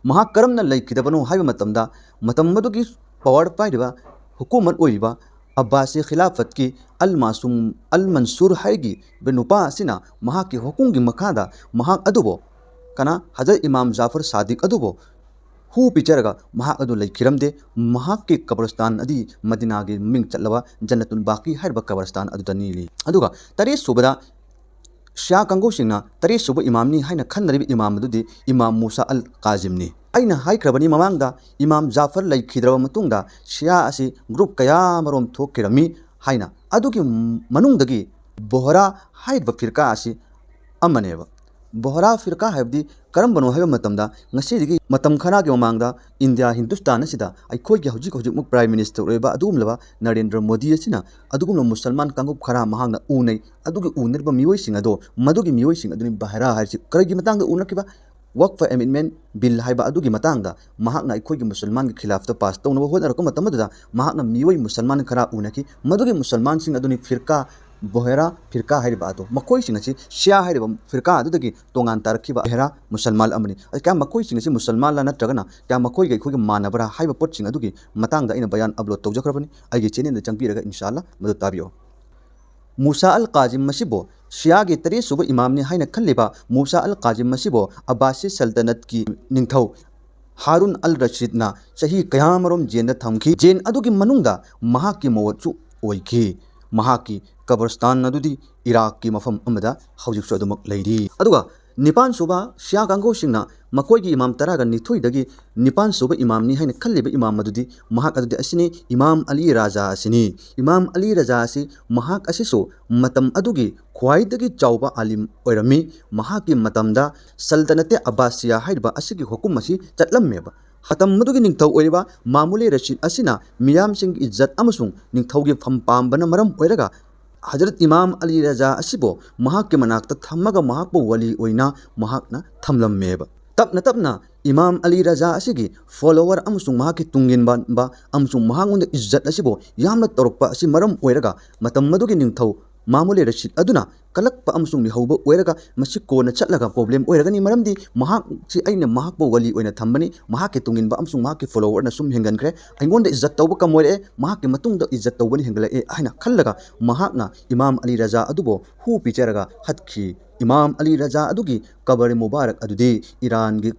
ꯃꯍꯥꯛ ꯀꯔꯝꯅ ꯂꯩꯈꯤꯗꯕꯅꯣ ꯍꯥꯏꯕ ꯃꯇꯝꯗ, ꯃꯇꯝ ꯑꯗꯨꯒꯤ ꯄꯋꯥꯔ ꯄꯥꯏꯔꯤꯕ ꯍꯨꯀꯨꯃꯠ ꯑꯣꯏꯔꯤꯕ ꯑꯕꯥꯁꯤ ꯈꯤꯂꯥꯐꯠꯀꯤ ꯑꯜ ꯃꯥꯁꯨꯝ ꯑꯜ ꯃꯟꯁꯨꯔ ꯍꯥꯏꯔꯒꯤ ꯅꯨꯄꯥ ꯑꯁꯤꯅ ꯃꯍꯥꯛꯀꯤ ꯍꯨꯀꯨꯝꯒꯤ ꯃꯈꯥꯗ ꯃꯍꯥꯛ ꯑꯗꯨꯕꯨ ꯀꯅꯥ ꯍꯖꯔꯠ ꯏꯃꯥꯝ ꯖꯥꯐꯔ ꯁꯥꯗꯤꯛ ꯑꯗꯨꯕꯨ ꯍꯨ ꯄꯤꯖꯔꯒ ꯃꯍꯥꯛ ꯑꯗꯨ ꯂꯩꯈꯤꯔꯝꯗꯦ꯫ ꯃꯍꯥꯛꯀꯤ ꯀꯕꯔꯁꯇꯥꯟ ꯑꯗꯤ ꯃꯗꯤꯅꯥꯒꯤ ꯃꯃꯤꯡ ꯆꯠꯂꯕ ꯖꯟꯅꯇꯨꯟ ꯕꯥꯀꯤ ꯍꯥꯏꯔꯤꯕ ꯀꯕꯔꯁꯇꯥꯟ ꯑꯗꯨꯗ ꯅꯤꯜꯂꯤ꯫ ꯑꯗꯨꯒ ꯇꯔꯦꯠ ꯁꯨꯕꯗ ꯁꯤꯌꯥ ꯀꯥꯡꯕꯨꯁꯤꯡꯅ ꯇꯔꯦꯠ ꯁꯨꯕ ꯏꯃꯥꯝꯅꯤ ꯍꯥꯏꯅ ꯈꯟꯅꯔꯤꯕ ꯏꯃꯥꯝ ꯑꯗꯨꯗꯤ ꯏꯃꯥꯝ ꯃꯨꯁꯥ ꯑꯜ ꯀꯥꯖꯤꯝꯅꯤ꯫ ꯑꯩꯅ ꯍꯥꯏꯈ꯭ꯔꯕꯅꯤ ꯃꯃꯥꯡꯗ, ꯏꯃꯥꯝ ꯖꯥꯐꯔ ꯂꯩꯈꯤꯗ꯭ꯔꯕ ꯃꯇꯨꯡꯗ ꯁꯤꯌꯥ ꯑꯁꯤ ꯒ꯭ꯔꯨꯞ ꯀꯌꯥ ꯑꯃꯔꯣꯝ ꯊꯣꯛꯈꯤꯔꯝꯃꯤ ꯍꯥꯏꯅ꯫ ꯑꯗꯨꯒꯤ ꯃꯅꯨꯡꯗꯒꯤ ꯕꯣꯍꯔꯥ ꯍꯥꯏꯔꯤꯕ ꯐꯤꯔꯀꯥ ꯑꯁꯤ ꯑꯃꯅꯦꯕ꯫ ꯕꯣꯍꯔꯥ ꯐꯤꯔꯀꯥ ꯍꯥꯏꯕꯗꯤ ꯀꯔꯝꯕꯅꯣ ꯍꯥꯏꯕ ꯃꯇꯝꯗ, ꯉꯁꯤꯗꯒꯤ ꯃꯇꯝ ꯈꯔꯒꯤ ꯃꯃꯥꯡꯗ ꯏꯟꯗꯤꯌꯥ, ꯍꯤꯟꯗꯨꯁꯇꯥꯟ ꯑꯁꯤꯗ ꯑꯩꯈꯣꯏꯒꯤ ꯍꯧꯖꯤꯛ ꯍꯧꯖꯤꯛꯃꯛ Prime Minister ꯑꯣꯏꯕ ꯑꯗꯨꯒꯨꯝꯂꯕ ꯅꯔꯦꯟꯗ꯭ꯔ ꯃꯣꯗꯤ ꯑꯁꯤꯅ ꯑꯗꯨꯒꯨꯝꯂꯕ ꯃꯨꯁꯜꯃꯥꯟ ꯀꯥꯡꯂꯨꯞ ꯈꯔ ꯃꯍꯥꯛꯅ ꯎꯅꯩ꯫ ꯑꯗꯨꯒꯤ ꯎꯅꯔꯤꯕ ꯃꯤꯑꯣꯏꯁꯤꯡ ꯑꯗꯣ, ꯃꯗꯨꯒꯤ ꯃꯤꯑꯣꯏꯁꯤꯡ ꯑꯗꯨꯅꯤ ꯕꯍꯔꯥ ꯍꯥꯏꯔꯤꯁꯤ꯫ ꯀꯔꯤꯒꯤ ꯃꯇꯥꯡꯗ ꯎꯅꯈꯤꯕ? Waqf Amendment Bill ꯍꯥꯏꯕ ꯑꯗꯨꯒꯤ ꯃꯇꯥꯡꯗ ꯃꯍꯥꯛꯅ ꯑꯩꯈꯣꯏꯒꯤ ꯃꯨꯁꯜꯃꯥꯟꯒꯤ ꯈꯤꯂꯥꯐꯇ ꯄꯥꯁ ꯇꯧꯅꯕ ꯍꯣꯠꯅꯔꯛꯄ ꯃꯇꯝ ꯑꯗꯨꯗ ꯃꯍꯥꯛꯅ ꯃꯤꯑꯣꯏ ꯃꯨꯁꯜꯃꯥꯟ ꯈꯔ ꯎꯅꯈꯤ꯫ ꯃꯗꯨꯒꯤ ꯃꯨꯁꯜꯃꯥꯟꯁꯤꯡ ꯑꯗꯨꯅꯤ ꯐꯤꯔꯀꯥ, ꯕꯣꯍꯦꯔꯥ ꯐꯤꯔꯀꯥ ꯍꯥꯏꯔꯤꯕ ꯑꯗꯣ꯫ ꯃꯈꯣꯏꯁꯤꯡ ꯑꯁꯤ ꯁꯤꯌꯥ ꯍꯥꯏꯔꯤꯕ ꯐꯤꯔꯀꯥ ꯑꯗꯨꯗꯒꯤ ꯇꯣꯉꯥꯟ ꯇꯥꯔꯛꯈꯤꯕ ꯕꯣꯍꯦꯔꯥ ꯃꯨꯁꯜꯃꯥꯟ ꯑꯃꯅꯤ꯫ ꯑꯗꯨ ꯀꯌꯥ ꯃꯈꯣꯏꯁꯤꯡ ꯑꯁꯤ ꯃꯨꯁꯜꯃꯥꯟꯂ ꯅꯠꯇ꯭ꯔꯒꯅ ꯀꯌꯥ ꯃꯈꯣꯏꯒ ꯑꯩꯈꯣꯏꯒ ꯃꯥꯟꯅꯕ꯭ꯔꯥ ꯍꯥꯏꯕ ꯄꯣꯠꯁꯤꯡ ꯑꯗꯨꯒꯤ ꯃꯇꯥꯡꯗ ꯑꯩꯅ ꯕꯌꯥꯟ upload ꯇꯧꯖꯈ꯭ꯔꯕꯅꯤ꯫ ꯑꯩꯒꯤ channelꯗ ꯆꯪꯕꯤꯔꯒ ꯏꯟꯁꯥ ꯑꯜꯂꯥ ꯃꯗꯨ ꯇꯥꯕꯤꯌꯨ꯫ ꯃꯨꯁꯥ ꯑꯜ ꯀꯥꯖꯤꯝ ꯑꯁꯤꯕꯨ ꯁꯤꯌꯥꯒꯤ ꯇꯔꯦꯠꯁꯨꯕ ꯏꯃꯥꯝꯅꯤ ꯍꯥꯏꯅ ꯈꯜꯂꯤꯕ ꯃꯨꯁꯥ ꯑꯜ ꯀꯥꯖꯤꯝ ꯑꯁꯤꯕꯨ ꯑꯕꯥꯁꯤ ꯁꯜꯇꯅꯠꯀꯤ ꯅꯤꯡꯊꯧ ꯍꯥꯔꯨꯟ ꯑꯜ ꯔꯁꯤꯗꯅ ꯆꯍꯤ ꯀꯌꯥꯃꯔꯨꯝ ꯖꯦꯟꯗ ꯊꯝꯈꯤ꯫ ꯖꯦꯟ ꯑꯗꯨꯒꯤ ꯃꯅꯨꯡꯗ ꯃꯍꯥꯛꯀꯤ ꯃꯣꯠꯁꯨ ꯑꯣꯏꯈꯤ꯫ ꯃꯍꯥꯛꯀꯤ ꯀꯕꯔꯁꯇꯥꯟ ꯑꯗꯨꯗꯤ ꯏꯔꯥꯛꯀꯤ ꯃꯐꯝ ꯑꯃꯗ ꯍꯧꯖꯤꯛꯁꯨ ꯑꯗꯨꯃꯛ ꯂꯩꯔꯤ꯫ ꯑꯗꯨꯒ ꯅꯤꯄꯥꯟ ꯁꯨꯕ ꯁꯤꯌꯥ ꯀꯥꯡꯕꯨꯁꯤꯡꯅ ꯃꯈꯣꯏꯒꯤ ꯏꯃꯥꯝ ꯇꯔꯥꯒ ꯅꯤꯊꯣꯏꯗꯒꯤ ꯅꯤꯄꯥꯟ ꯁꯨꯕ ꯏꯃꯥꯝꯅꯤ ꯍꯥꯏꯅ ꯈꯜꯂꯤꯕ ꯏꯃꯥꯝ ꯑꯗꯨꯗꯤ, ꯃꯍꯥꯛ ꯑꯗꯨꯗꯤ ꯑꯁꯤꯅꯤ, ꯏꯃꯥꯝ ꯑꯂꯤ ꯔꯥꯖꯥ ꯑꯁꯤꯅꯤ꯫ ꯏꯃꯥꯝ ꯑꯂꯤ ꯔꯥꯖꯥ ꯑꯁꯤ, ꯃꯍꯥꯛ ꯑꯁꯤꯁꯨ ꯃꯇꯝ ꯑꯗꯨꯒꯤ ꯈ꯭ꯋꯥꯏꯗꯒꯤ ꯆꯥꯎꯕ ꯑꯥꯂꯤꯝ ꯑꯣꯏꯔꯝꯃꯤ꯫ ꯃꯍꯥꯛꯀꯤ ꯃꯇꯝꯗ ꯁꯜꯇꯅꯇꯦ ꯑꯕꯥꯁꯤꯌꯥ ꯍꯥꯏꯔꯤꯕ ꯑꯁꯤꯒꯤ ꯍꯨꯀꯨꯝ ꯑꯁꯤ ꯆꯠꯂꯝꯃꯦꯕ꯫ ꯃꯇꯝ ꯑꯗꯨꯒꯤ ꯅꯤꯡꯊꯧ ꯑꯣꯏꯔꯤꯕ ꯃꯥꯃꯨꯂꯦ ꯔꯁꯤꯗ ꯑꯁꯤꯅ ꯃꯤꯌꯥꯝꯁꯤꯡꯒꯤ ꯏꯖꯠ ꯑꯃꯁꯨꯡ ꯅꯤꯡꯊꯧꯒꯤ ꯐꯝ ꯄꯥꯝꯕꯅ ꯃꯔꯝ ꯑꯣꯏꯔꯒ ꯍꯖꯔꯠ ꯏꯃꯥꯝ ꯑꯂꯤ ꯔꯖꯥ ꯑꯁꯤꯕꯨ ꯃꯍꯥꯛꯀꯤ ꯃꯅꯥꯛꯇ ꯊꯝꯃꯒ ꯃꯍꯥꯛꯄꯨ ꯋꯥꯂꯤ ꯑꯣꯏꯅ ꯃꯍꯥꯛꯅ ꯊꯝꯂꯝꯃꯦꯕ꯫ ꯇꯞꯅ ꯇꯞꯅ ꯏꯃꯥꯝ ꯑꯂꯤ ꯔꯖꯥ ꯑꯁꯤꯒꯤ follower ꯑꯃꯁꯨꯡ ꯃꯍꯥꯛꯀꯤ ꯇꯨꯡ ꯏꯟꯕ ꯑꯃꯁꯨꯡ ꯃꯍꯥꯛꯉꯣꯟꯗ ꯏꯖꯠ ꯑꯁꯤꯕꯨ ꯌꯥꯝꯅ ꯇꯧꯔꯛꯄ ꯑꯁꯤ ꯃꯔꯝ ꯑꯣꯏꯔꯒ ꯃꯇꯝ ꯑꯗꯨꯒꯤ ꯅꯤꯡꯊꯧ ꯃꯥꯃꯨꯂꯦ ꯔꯁꯤꯗ ꯑꯗꯨꯅ ꯀꯂꯛꯄ ꯑꯃꯁꯨꯡ ꯃꯤꯍꯧꯕ ꯑꯣꯏꯔꯒ ꯃꯁꯤ ꯀꯣꯟꯅ ꯆꯠꯂꯒ problem ꯑꯣꯏꯔꯒꯅꯤ, ꯃꯔꯝꯗꯤ ꯃꯍꯥꯛꯁꯤ ꯑꯩꯅ ꯃꯍꯥꯛꯄꯨ ꯋꯥꯂꯤ ꯑꯣꯏꯅ ꯊꯝꯕꯅꯤ, ꯃꯍꯥꯛꯀꯤ ꯇꯨꯡ ꯏꯟꯕ ꯑꯃꯁꯨꯡ ꯃꯍꯥꯛꯀꯤ followerꯅ ꯁꯨꯝ ꯍꯦꯟꯒꯟꯈ꯭ꯔꯦ, ꯑꯩꯉꯣꯟꯗ ꯏꯖꯠ ꯇꯧꯕ ꯀꯝ ꯑꯣꯏꯔꯛꯑꯦ, ꯃꯍꯥꯛꯀꯤ ꯃꯇꯨꯡꯗ ꯏꯖꯠ ꯇꯧꯕꯅ ꯍꯦꯟꯒꯠꯂꯛꯑꯦ ꯍꯥꯏꯅ ꯈꯜꯂꯒ ꯃꯍꯥꯛꯅ ꯏꯃꯥꯝ ꯑꯂꯤ ꯔꯖꯥ ꯑꯗꯨꯕꯨ ꯍꯨ ꯄꯤꯖꯔꯒ ꯍꯠꯈꯤ꯫ ꯏꯃꯥꯝ ꯑꯂꯤ ꯔꯖꯥ ꯑꯗꯨꯒꯤ ꯀꯕꯔ ꯃꯨꯕꯥꯔꯛ ꯑꯗꯨꯗꯤ ꯏꯔꯥꯟꯒꯤ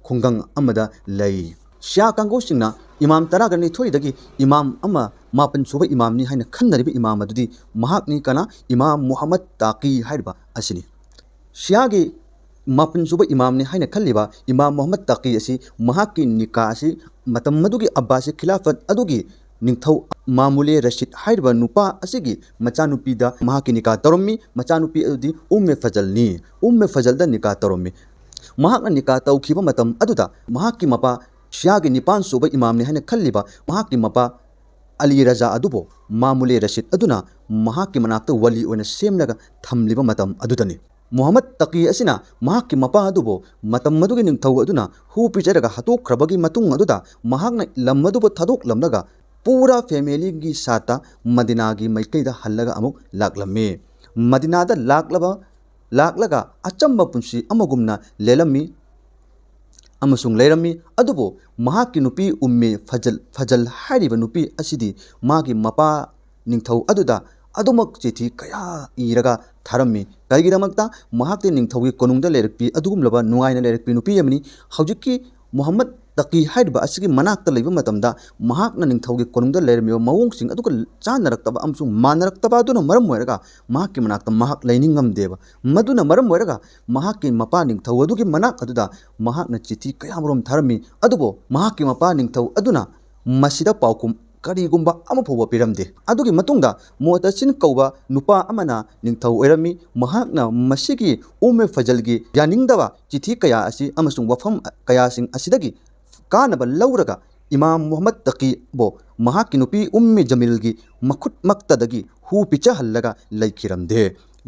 ꯈꯨꯡꯒꯪ ꯑꯃꯗ ꯂꯩ꯫ ꯁꯤꯌꯥ ꯀꯥꯡꯕꯨꯁꯤꯡꯅ ꯏꯃꯥꯝ ꯇꯔꯥꯒ ꯅꯤꯊꯣꯏꯗꯒꯤ ꯏꯃꯥꯝ ꯑꯃ ꯃꯥꯄꯟ ꯁꯨꯕ ꯏꯃꯥꯝꯅꯤ ꯍꯥꯏꯅ ꯈꯟꯅꯔꯤꯕ ꯏꯃꯥꯝ ꯑꯗꯨꯗꯤ ꯃꯍꯥꯛꯅꯤ꯫ ꯀꯅꯥ? ꯏꯃꯥꯝ ꯃꯨꯍꯝꯃꯗ ꯇꯥꯀꯤ ꯍꯥꯏꯔꯤꯕ ꯑꯁꯤꯅꯤ꯫ ꯁꯤꯌꯥꯒꯤ ꯃꯥꯄꯟ ꯁꯨꯕ ꯏꯃꯥꯝꯅꯤ ꯍꯥꯏꯅ ꯈꯜꯂꯤꯕ ꯏꯃꯥꯝ ꯃꯨꯍꯝꯃꯗ ꯇꯥꯀꯤ ꯑꯁꯤ ꯃꯍꯥꯛꯀꯤ ꯅꯤꯀꯥ ꯑꯁꯤ ꯃꯇꯝ ꯑꯗꯨꯒꯤ ꯑꯕꯥꯁꯤ ꯈꯤꯂꯥꯐꯠ ꯑꯗꯨꯒꯤ ꯅꯤꯡꯊꯧ ꯃꯥꯃꯨꯂꯦ ꯔꯁꯤꯗ ꯍꯥꯏꯔꯤꯕ ꯅꯨꯄꯥ ꯑꯁꯤꯒꯤ ꯃꯆꯥꯅꯨꯄꯤꯗ ꯃꯍꯥꯛꯀꯤ ꯅꯤꯀꯥ ꯇꯧꯔꯝꯃꯤ꯫ ꯃꯆꯥꯅꯨꯄꯤ ꯑꯗꯨꯗꯤ ꯎꯝꯃꯦ ꯐꯖꯜꯅꯤ꯫ ꯎꯝꯃꯦ ꯐꯖꯜꯗ ꯅꯤꯀꯥ ꯇꯧꯔꯝꯃꯤ꯫ ꯃꯍꯥꯛꯅ ꯅꯤꯀꯥ ꯇꯧꯈꯤꯕ ꯃꯇꯝ ꯑꯗꯨꯗ ꯃꯍꯥꯛꯀꯤ ꯃꯄꯥ, ꯁꯤꯌꯥꯒꯤ ꯅꯤꯄꯥꯟ ꯁꯨꯕ ꯏꯃꯥꯝꯅꯤ ꯍꯥꯏꯅ ꯈꯜꯂꯤꯕ ꯃꯍꯥꯛꯀꯤ ꯃꯄꯥ ꯑꯂꯤ ꯔꯖꯥ ꯑꯗꯨꯕꯨ ꯃꯥꯃꯨꯂꯦ ꯔꯁꯤꯗ ꯑꯗꯨꯅ ꯃꯍꯥꯛꯀꯤ ꯃꯅꯥꯛꯇ ꯋꯥꯂꯤ ꯑꯣꯏꯅ ꯁꯦꯝꯂꯒ ꯊꯝꯂꯤꯕ ꯃꯇꯝ ꯑꯗꯨꯗꯅꯤ꯫ ꯃꯨꯍꯝꯃꯗ ꯇꯀꯤ ꯑꯁꯤꯅ ꯃꯍꯥꯛꯀꯤ ꯃꯄꯥ ꯑꯗꯨꯕꯨ ꯃꯇꯝ ꯑꯗꯨꯒꯤ ꯅꯤꯡꯊꯧ ꯑꯗꯨꯅ ꯍꯨ ꯄꯤꯖꯔꯒ ꯍꯥꯠꯇꯣꯛꯈ꯭ꯔꯕꯒꯤ ꯃꯇꯨꯡ ꯑꯗꯨꯗ ꯃꯍꯥꯛꯅ ꯂꯝ ꯑꯗꯨꯕꯨ ꯊꯥꯗꯣꯛꯂꯝꯂꯒ ꯄꯨꯔꯥ ꯐꯦꯃꯤꯂꯤꯒꯤ ꯁꯥꯠꯇ ꯃꯗꯤꯅꯥꯒꯤ ꯃꯥꯏꯀꯩꯗ ꯍꯜꯂꯒ ꯑꯃꯨꯛ ꯂꯥꯛꯂꯝꯃꯤ꯫ ꯃꯗꯤꯅꯥꯗ ꯂꯥꯛꯂꯕ, ꯂꯥꯛꯂꯒ ꯑꯆꯝꯕ ꯄꯨꯟꯁꯤ ꯑꯃꯒꯨꯝꯅ ꯂꯦꯜꯂꯝꯃꯤ ꯑꯃꯁꯨꯡ ꯂꯩꯔꯝꯃꯤ꯫ ꯑꯗꯨꯕꯨ ꯃꯍꯥꯛꯀꯤ ꯅꯨꯄꯤ ꯎꯝꯃꯦ ꯐꯖꯜ, ꯐꯖꯜ ꯍꯥꯏꯔꯤꯕ ꯅꯨꯄꯤ ꯑꯁꯤꯗꯤ ꯃꯥꯒꯤ ꯃꯄꯥ ꯅꯤꯡꯊꯧ ꯑꯗꯨꯗ ꯑꯗꯨꯃꯛ ꯆꯤꯊꯤ ꯀꯌꯥ ꯏꯔꯒ ꯊꯥꯔꯝꯃꯤ꯫ ꯀꯔꯤꯒꯤꯗꯃꯛꯇ? ꯃꯍꯥꯛꯇꯤ ꯅꯤꯡꯊꯧꯒꯤ ꯀꯣꯅꯨꯡꯗ ꯂꯩꯔꯛꯄꯤ, ꯑꯗꯨꯒꯨꯝꯂꯕ ꯅꯨꯡꯉꯥꯏꯅ ꯂꯩꯔꯛꯄꯤ ꯅꯨꯄꯤ ꯑꯃꯅꯤ꯫ ꯍꯧꯖꯤꯛꯀꯤ ꯃꯨꯍꯝꯃꯗ ꯇꯀꯤ ꯍꯥꯏꯔꯤꯕ ꯑꯁꯤꯒꯤ ꯃꯅꯥꯛꯇ ꯂꯩꯕ ꯃꯇꯝꯗ ꯃꯍꯥꯛꯅ ꯅꯤꯡꯊꯧꯒꯤ ꯀꯣꯅꯨꯡꯗ ꯂꯩꯔꯝꯃꯤꯕ ꯃꯑꯣꯡꯁꯤꯡ ꯑꯗꯨꯒ ꯆꯥꯟꯅꯔꯛꯇꯕ ꯑꯃꯁꯨꯡ ꯃꯥꯟꯅꯔꯛꯇꯕ ꯑꯗꯨꯅ ꯃꯔꯝ ꯑꯣꯏꯔꯒ ꯃꯍꯥꯛꯀꯤ ꯃꯅꯥꯛꯇ ꯃꯍꯥꯛ ꯂꯩꯅꯤꯡꯉꯝꯗꯦꯕ꯫ ꯃꯗꯨꯅ ꯃꯔꯝ ꯑꯣꯏꯔꯒ ꯃꯍꯥꯛꯀꯤ ꯃꯄꯥ ꯅꯤꯡꯊꯧ ꯑꯗꯨꯒꯤ ꯃꯅꯥꯛ ꯑꯗꯨꯗ ꯃꯍꯥꯛꯅ ꯆꯤꯊꯤ ꯀꯌꯥꯃꯔꯨꯝ ꯊꯥꯔꯝꯃꯤ꯫ ꯑꯗꯨꯕꯨ ꯃꯍꯥꯛꯀꯤ ꯃꯄꯥ ꯅꯤꯡꯊꯧ ꯑꯗꯨꯅ ꯃꯁꯤꯗ ꯄꯥꯎꯈꯨꯝ ꯀꯔꯤꯒꯨꯝꯕ ꯑꯃ ꯐꯥꯎꯕ ꯄꯤꯔꯝꯗꯦ꯫ ꯑꯗꯨꯒꯤ ꯃꯇꯨꯡꯗ ꯃꯨꯇꯁꯤꯟ ꯀꯧꯕ ꯅꯨꯄꯥ ꯑꯃꯅ ꯅꯤꯡꯊꯧ ꯑꯣꯏꯔꯝꯃꯤ꯫ ꯃꯍꯥꯛꯅ ꯃꯁꯤꯒꯤ ꯎꯝꯃꯦ ꯐꯖꯜꯒꯤ ꯌꯥꯅꯤꯡꯗꯕ ꯆꯤꯊꯤ ꯀꯌꯥ ꯑꯁꯤ ꯑꯃꯁꯨꯡ ꯋꯥꯐꯝ ꯀꯌꯥꯁꯤꯡ ꯑꯁꯤꯗꯒꯤ ꯀꯥꯟꯅꯕ ꯂꯧꯔꯒ ꯏꯃꯥꯝ ꯃꯨꯍꯝꯃꯗ ꯇꯀꯤꯕꯨ ꯃꯍꯥꯛꯀꯤ ꯅꯨꯄꯤ ꯎꯝꯃꯦ ꯖꯃꯤꯜꯒꯤ ꯃꯈꯨꯠꯃꯛꯇꯗꯒꯤ ꯍꯨ ꯄꯤꯖꯍꯜꯂꯒ ꯂꯩꯈꯤꯔꯝꯗꯦ꯫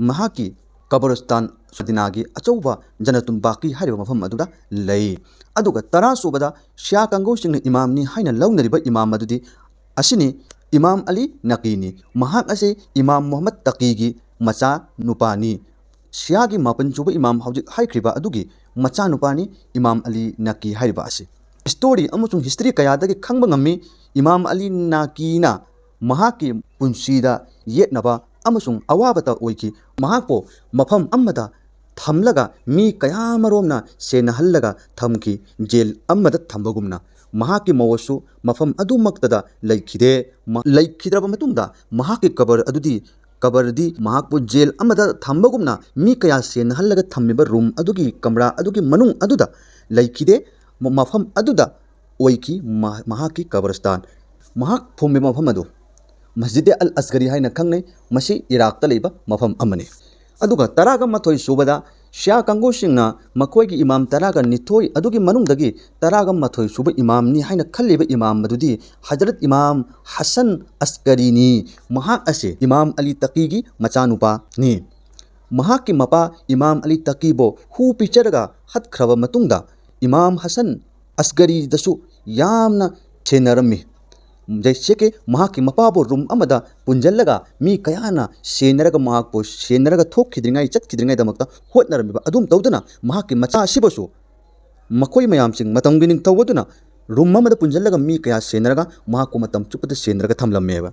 ꯃꯍꯥꯛꯀꯤ ꯀꯕꯔꯁꯇꯥꯟ ꯁꯨꯗꯤꯅꯥꯒꯤ ꯑꯆꯧꯕ ꯖꯅꯇꯨꯟ ꯕꯥꯀꯤ ꯍꯥꯏꯔꯤꯕ ꯃꯐꯝ ꯑꯗꯨꯗ ꯂꯩ꯫ ꯑꯗꯨꯒ ꯇꯔꯥꯁꯨꯕꯗ ꯁꯤꯌꯥ ꯀꯥꯡꯕꯨꯁꯤꯡꯅ ꯏꯃꯥꯝꯅꯤ ꯍꯥꯏꯅ ꯂꯧꯅꯔꯤꯕ ꯏꯃꯥꯝ ꯑꯗꯨꯗꯤ ꯑꯁꯤꯅꯤ, ꯏꯃꯥꯝ ꯑꯂꯤ ꯅꯀꯤꯅꯤ꯫ ꯃꯍꯥꯛ ꯑꯁꯤ ꯏꯃꯥꯝ ꯃꯨꯍꯝꯃꯗ ꯇꯀꯤꯒꯤ ꯃꯆꯥ ꯅꯨꯄꯥꯅꯤ꯫ ꯁꯤꯌꯥꯒꯤ ꯃꯥꯄꯟꯁꯨꯕ ꯏꯃꯥꯝ ꯍꯧꯖꯤꯛ ꯍꯥꯏꯈ꯭ꯔꯤꯕ ꯑꯗꯨꯒꯤ ꯃꯆꯥꯅꯨꯄꯥꯅꯤ ꯏꯃꯥꯝ ꯑꯂꯤ ꯅꯀꯤ ꯍꯥꯏꯔꯤꯕ ꯑꯁꯤ꯫ ꯁ꯭ꯇꯣꯔꯤ ꯑꯃꯁꯨꯡ ꯍꯤꯁꯇ꯭ꯔꯤ ꯀꯌꯥꯗꯒꯤ ꯈꯪꯕ ꯉꯝꯃꯤ, ꯏꯃꯥꯝ ꯑꯂꯤ ꯅꯀꯤꯅ ꯃꯍꯥꯛꯀꯤ ꯄꯨꯟꯁꯤꯗ ꯌꯦꯠꯅꯕ ꯑꯃꯁꯨꯡ ꯑꯋꯥꯕꯇ ꯑꯣꯏꯈꯤ꯫ ꯃꯍꯥꯛꯄꯨ ꯃꯐꯝ ꯑꯃꯗ ꯊꯝꯂꯒ ꯃꯤ ꯀꯌꯥꯃꯔꯣꯝꯅ ꯁꯦꯟꯅꯍꯜꯂꯒ ꯊꯝꯈꯤ, ꯖꯦꯜ ꯑꯃꯗ ꯊꯝꯕꯒꯨꯝꯅ꯫ ꯃꯍꯥꯛꯀꯤ ꯃꯣꯠꯁꯨ ꯃꯐꯝ ꯑꯗꯨꯃꯛꯇꯗ ꯂꯩꯈꯤꯗꯦ꯫ ꯃ-, ꯂꯩꯈꯤꯗ꯭ꯔꯕ ꯃꯇꯨꯡꯗ ꯃꯍꯥꯛꯀꯤ ꯀꯕꯔ ꯑꯗꯨꯗꯤ, ꯀꯕꯔꯗꯤ ꯃꯍꯥꯛꯄꯨ ꯖꯦꯜ ꯑꯃꯗ ꯊꯝꯕꯒꯨꯝꯅ ꯃꯤ ꯀꯌꯥ ꯁꯦꯟꯅꯍꯜꯂꯒ ꯊꯝꯃꯤꯕ ꯔꯨꯝ ꯑꯗꯨꯒꯤ ꯀꯝꯔꯥ ꯑꯗꯨꯒꯤ ꯃꯅꯨꯡ ꯑꯗꯨꯗ ꯂꯩꯈꯤꯗꯦ꯫ ꯃ-, ꯃꯐꯝ ꯑꯗꯨꯗ ꯑꯣꯏꯈꯤ ꯃ-, ꯃꯍꯥꯛꯀꯤ ꯀꯕꯔꯁꯇꯥꯟ꯫ ꯃꯍꯥꯛ ꯐꯨꯝꯂꯤꯕ ꯃꯐꯝ ꯑꯗꯨ ꯃꯁꯖꯤꯗ ꯑꯜ ꯑꯁꯒꯔꯤ ꯍꯥꯏꯅ ꯈꯪꯅꯩ꯫ ꯃꯁꯤ ꯏꯔꯥꯛꯇ ꯂꯩꯕ ꯃꯐꯝ ꯑꯃꯅꯤ꯫ ꯑꯗꯨꯒ ꯇꯔꯥꯒ ꯃꯥꯊꯣꯏ ꯁꯨꯕꯗ ꯁꯤꯌꯥ ꯀꯥꯡꯕꯨꯁꯤꯡꯅ ꯃꯈꯣꯏꯒꯤ ꯏꯃꯥꯝ ꯇꯔꯥꯒ ꯅꯤꯊꯣꯏ ꯑꯗꯨꯒꯤ ꯃꯅꯨꯡꯗꯒꯤ ꯇꯔꯥꯒ ꯃꯥꯊꯣꯏ ꯁꯨꯕ ꯏꯃꯥꯝꯅꯤ ꯍꯥꯏꯅ ꯈꯜꯂꯤꯕ ꯏꯃꯥꯝ ꯑꯗꯨꯗꯤ ꯍꯖꯔꯠ ꯏꯃꯥꯝ ꯍꯁꯟ ꯑꯁꯀꯔꯤꯅꯤ꯫ ꯃꯍꯥꯛ ꯑꯁꯤ ꯏꯃꯥꯝ ꯑꯂꯤ ꯇꯀꯤꯒꯤ ꯃꯆꯥꯅꯨꯄꯥꯅꯤ꯫ ꯃꯍꯥꯛꯀꯤ ꯃꯄꯥ ꯏꯃꯥꯝ ꯑꯂꯤ ꯇꯀꯤꯕꯨ ꯍꯨ ꯄꯤꯖꯔꯒ ꯍꯠꯈ꯭ꯔꯕ ꯃꯇꯨꯡꯗ ꯏꯃꯥꯝ ꯍꯁꯟ ꯑꯁꯒꯔꯤꯗꯁꯨ ꯌꯥꯝꯅ ꯁꯦꯟꯅꯔꯝꯃꯤ꯫ ꯖꯩꯁꯦ ꯀꯦ ꯃꯍꯥꯛꯀꯤ ꯃꯄꯥꯕꯨ ꯔꯨꯝ ꯑꯃꯗ ꯄꯨꯟꯁꯤꯜꯂꯒ ꯃꯤ ꯀꯌꯥꯅ ꯁꯦꯟꯅꯔꯒ ꯃꯍꯥꯛꯄꯨ ꯁꯦꯟꯅꯔꯒ ꯊꯣꯛꯈꯤꯗ꯭ꯔꯤꯉꯩ, ꯆꯠꯈꯤꯗ꯭ꯔꯤꯉꯩꯗꯃꯛꯇ ꯍꯣꯠꯅꯔꯝꯃꯤꯕ꯫ ꯑꯗꯨꯝ ꯇꯧꯗꯨꯅ ꯃꯍꯥꯛꯀꯤ ꯃꯆꯥ ꯑꯁꯤꯕꯨꯁꯨ ꯃꯈꯣꯏ ꯃꯌꯥꯝꯁꯤꯡ, ꯃꯇꯝꯒꯤ ꯅꯤꯡꯊꯧ ꯑꯗꯨꯅ ꯔꯨꯝ ꯑꯃꯗ ꯄꯨꯟꯁꯤꯜꯂꯒ ꯃꯤ ꯀꯌꯥ ꯁꯦꯟꯅꯔꯒ ꯃꯍꯥꯛꯄꯨ ꯃꯇꯝ ꯆꯨꯞꯄꯗ ꯁꯦꯟꯅꯔꯒ ꯊꯝꯂꯝꯃꯦꯕ꯫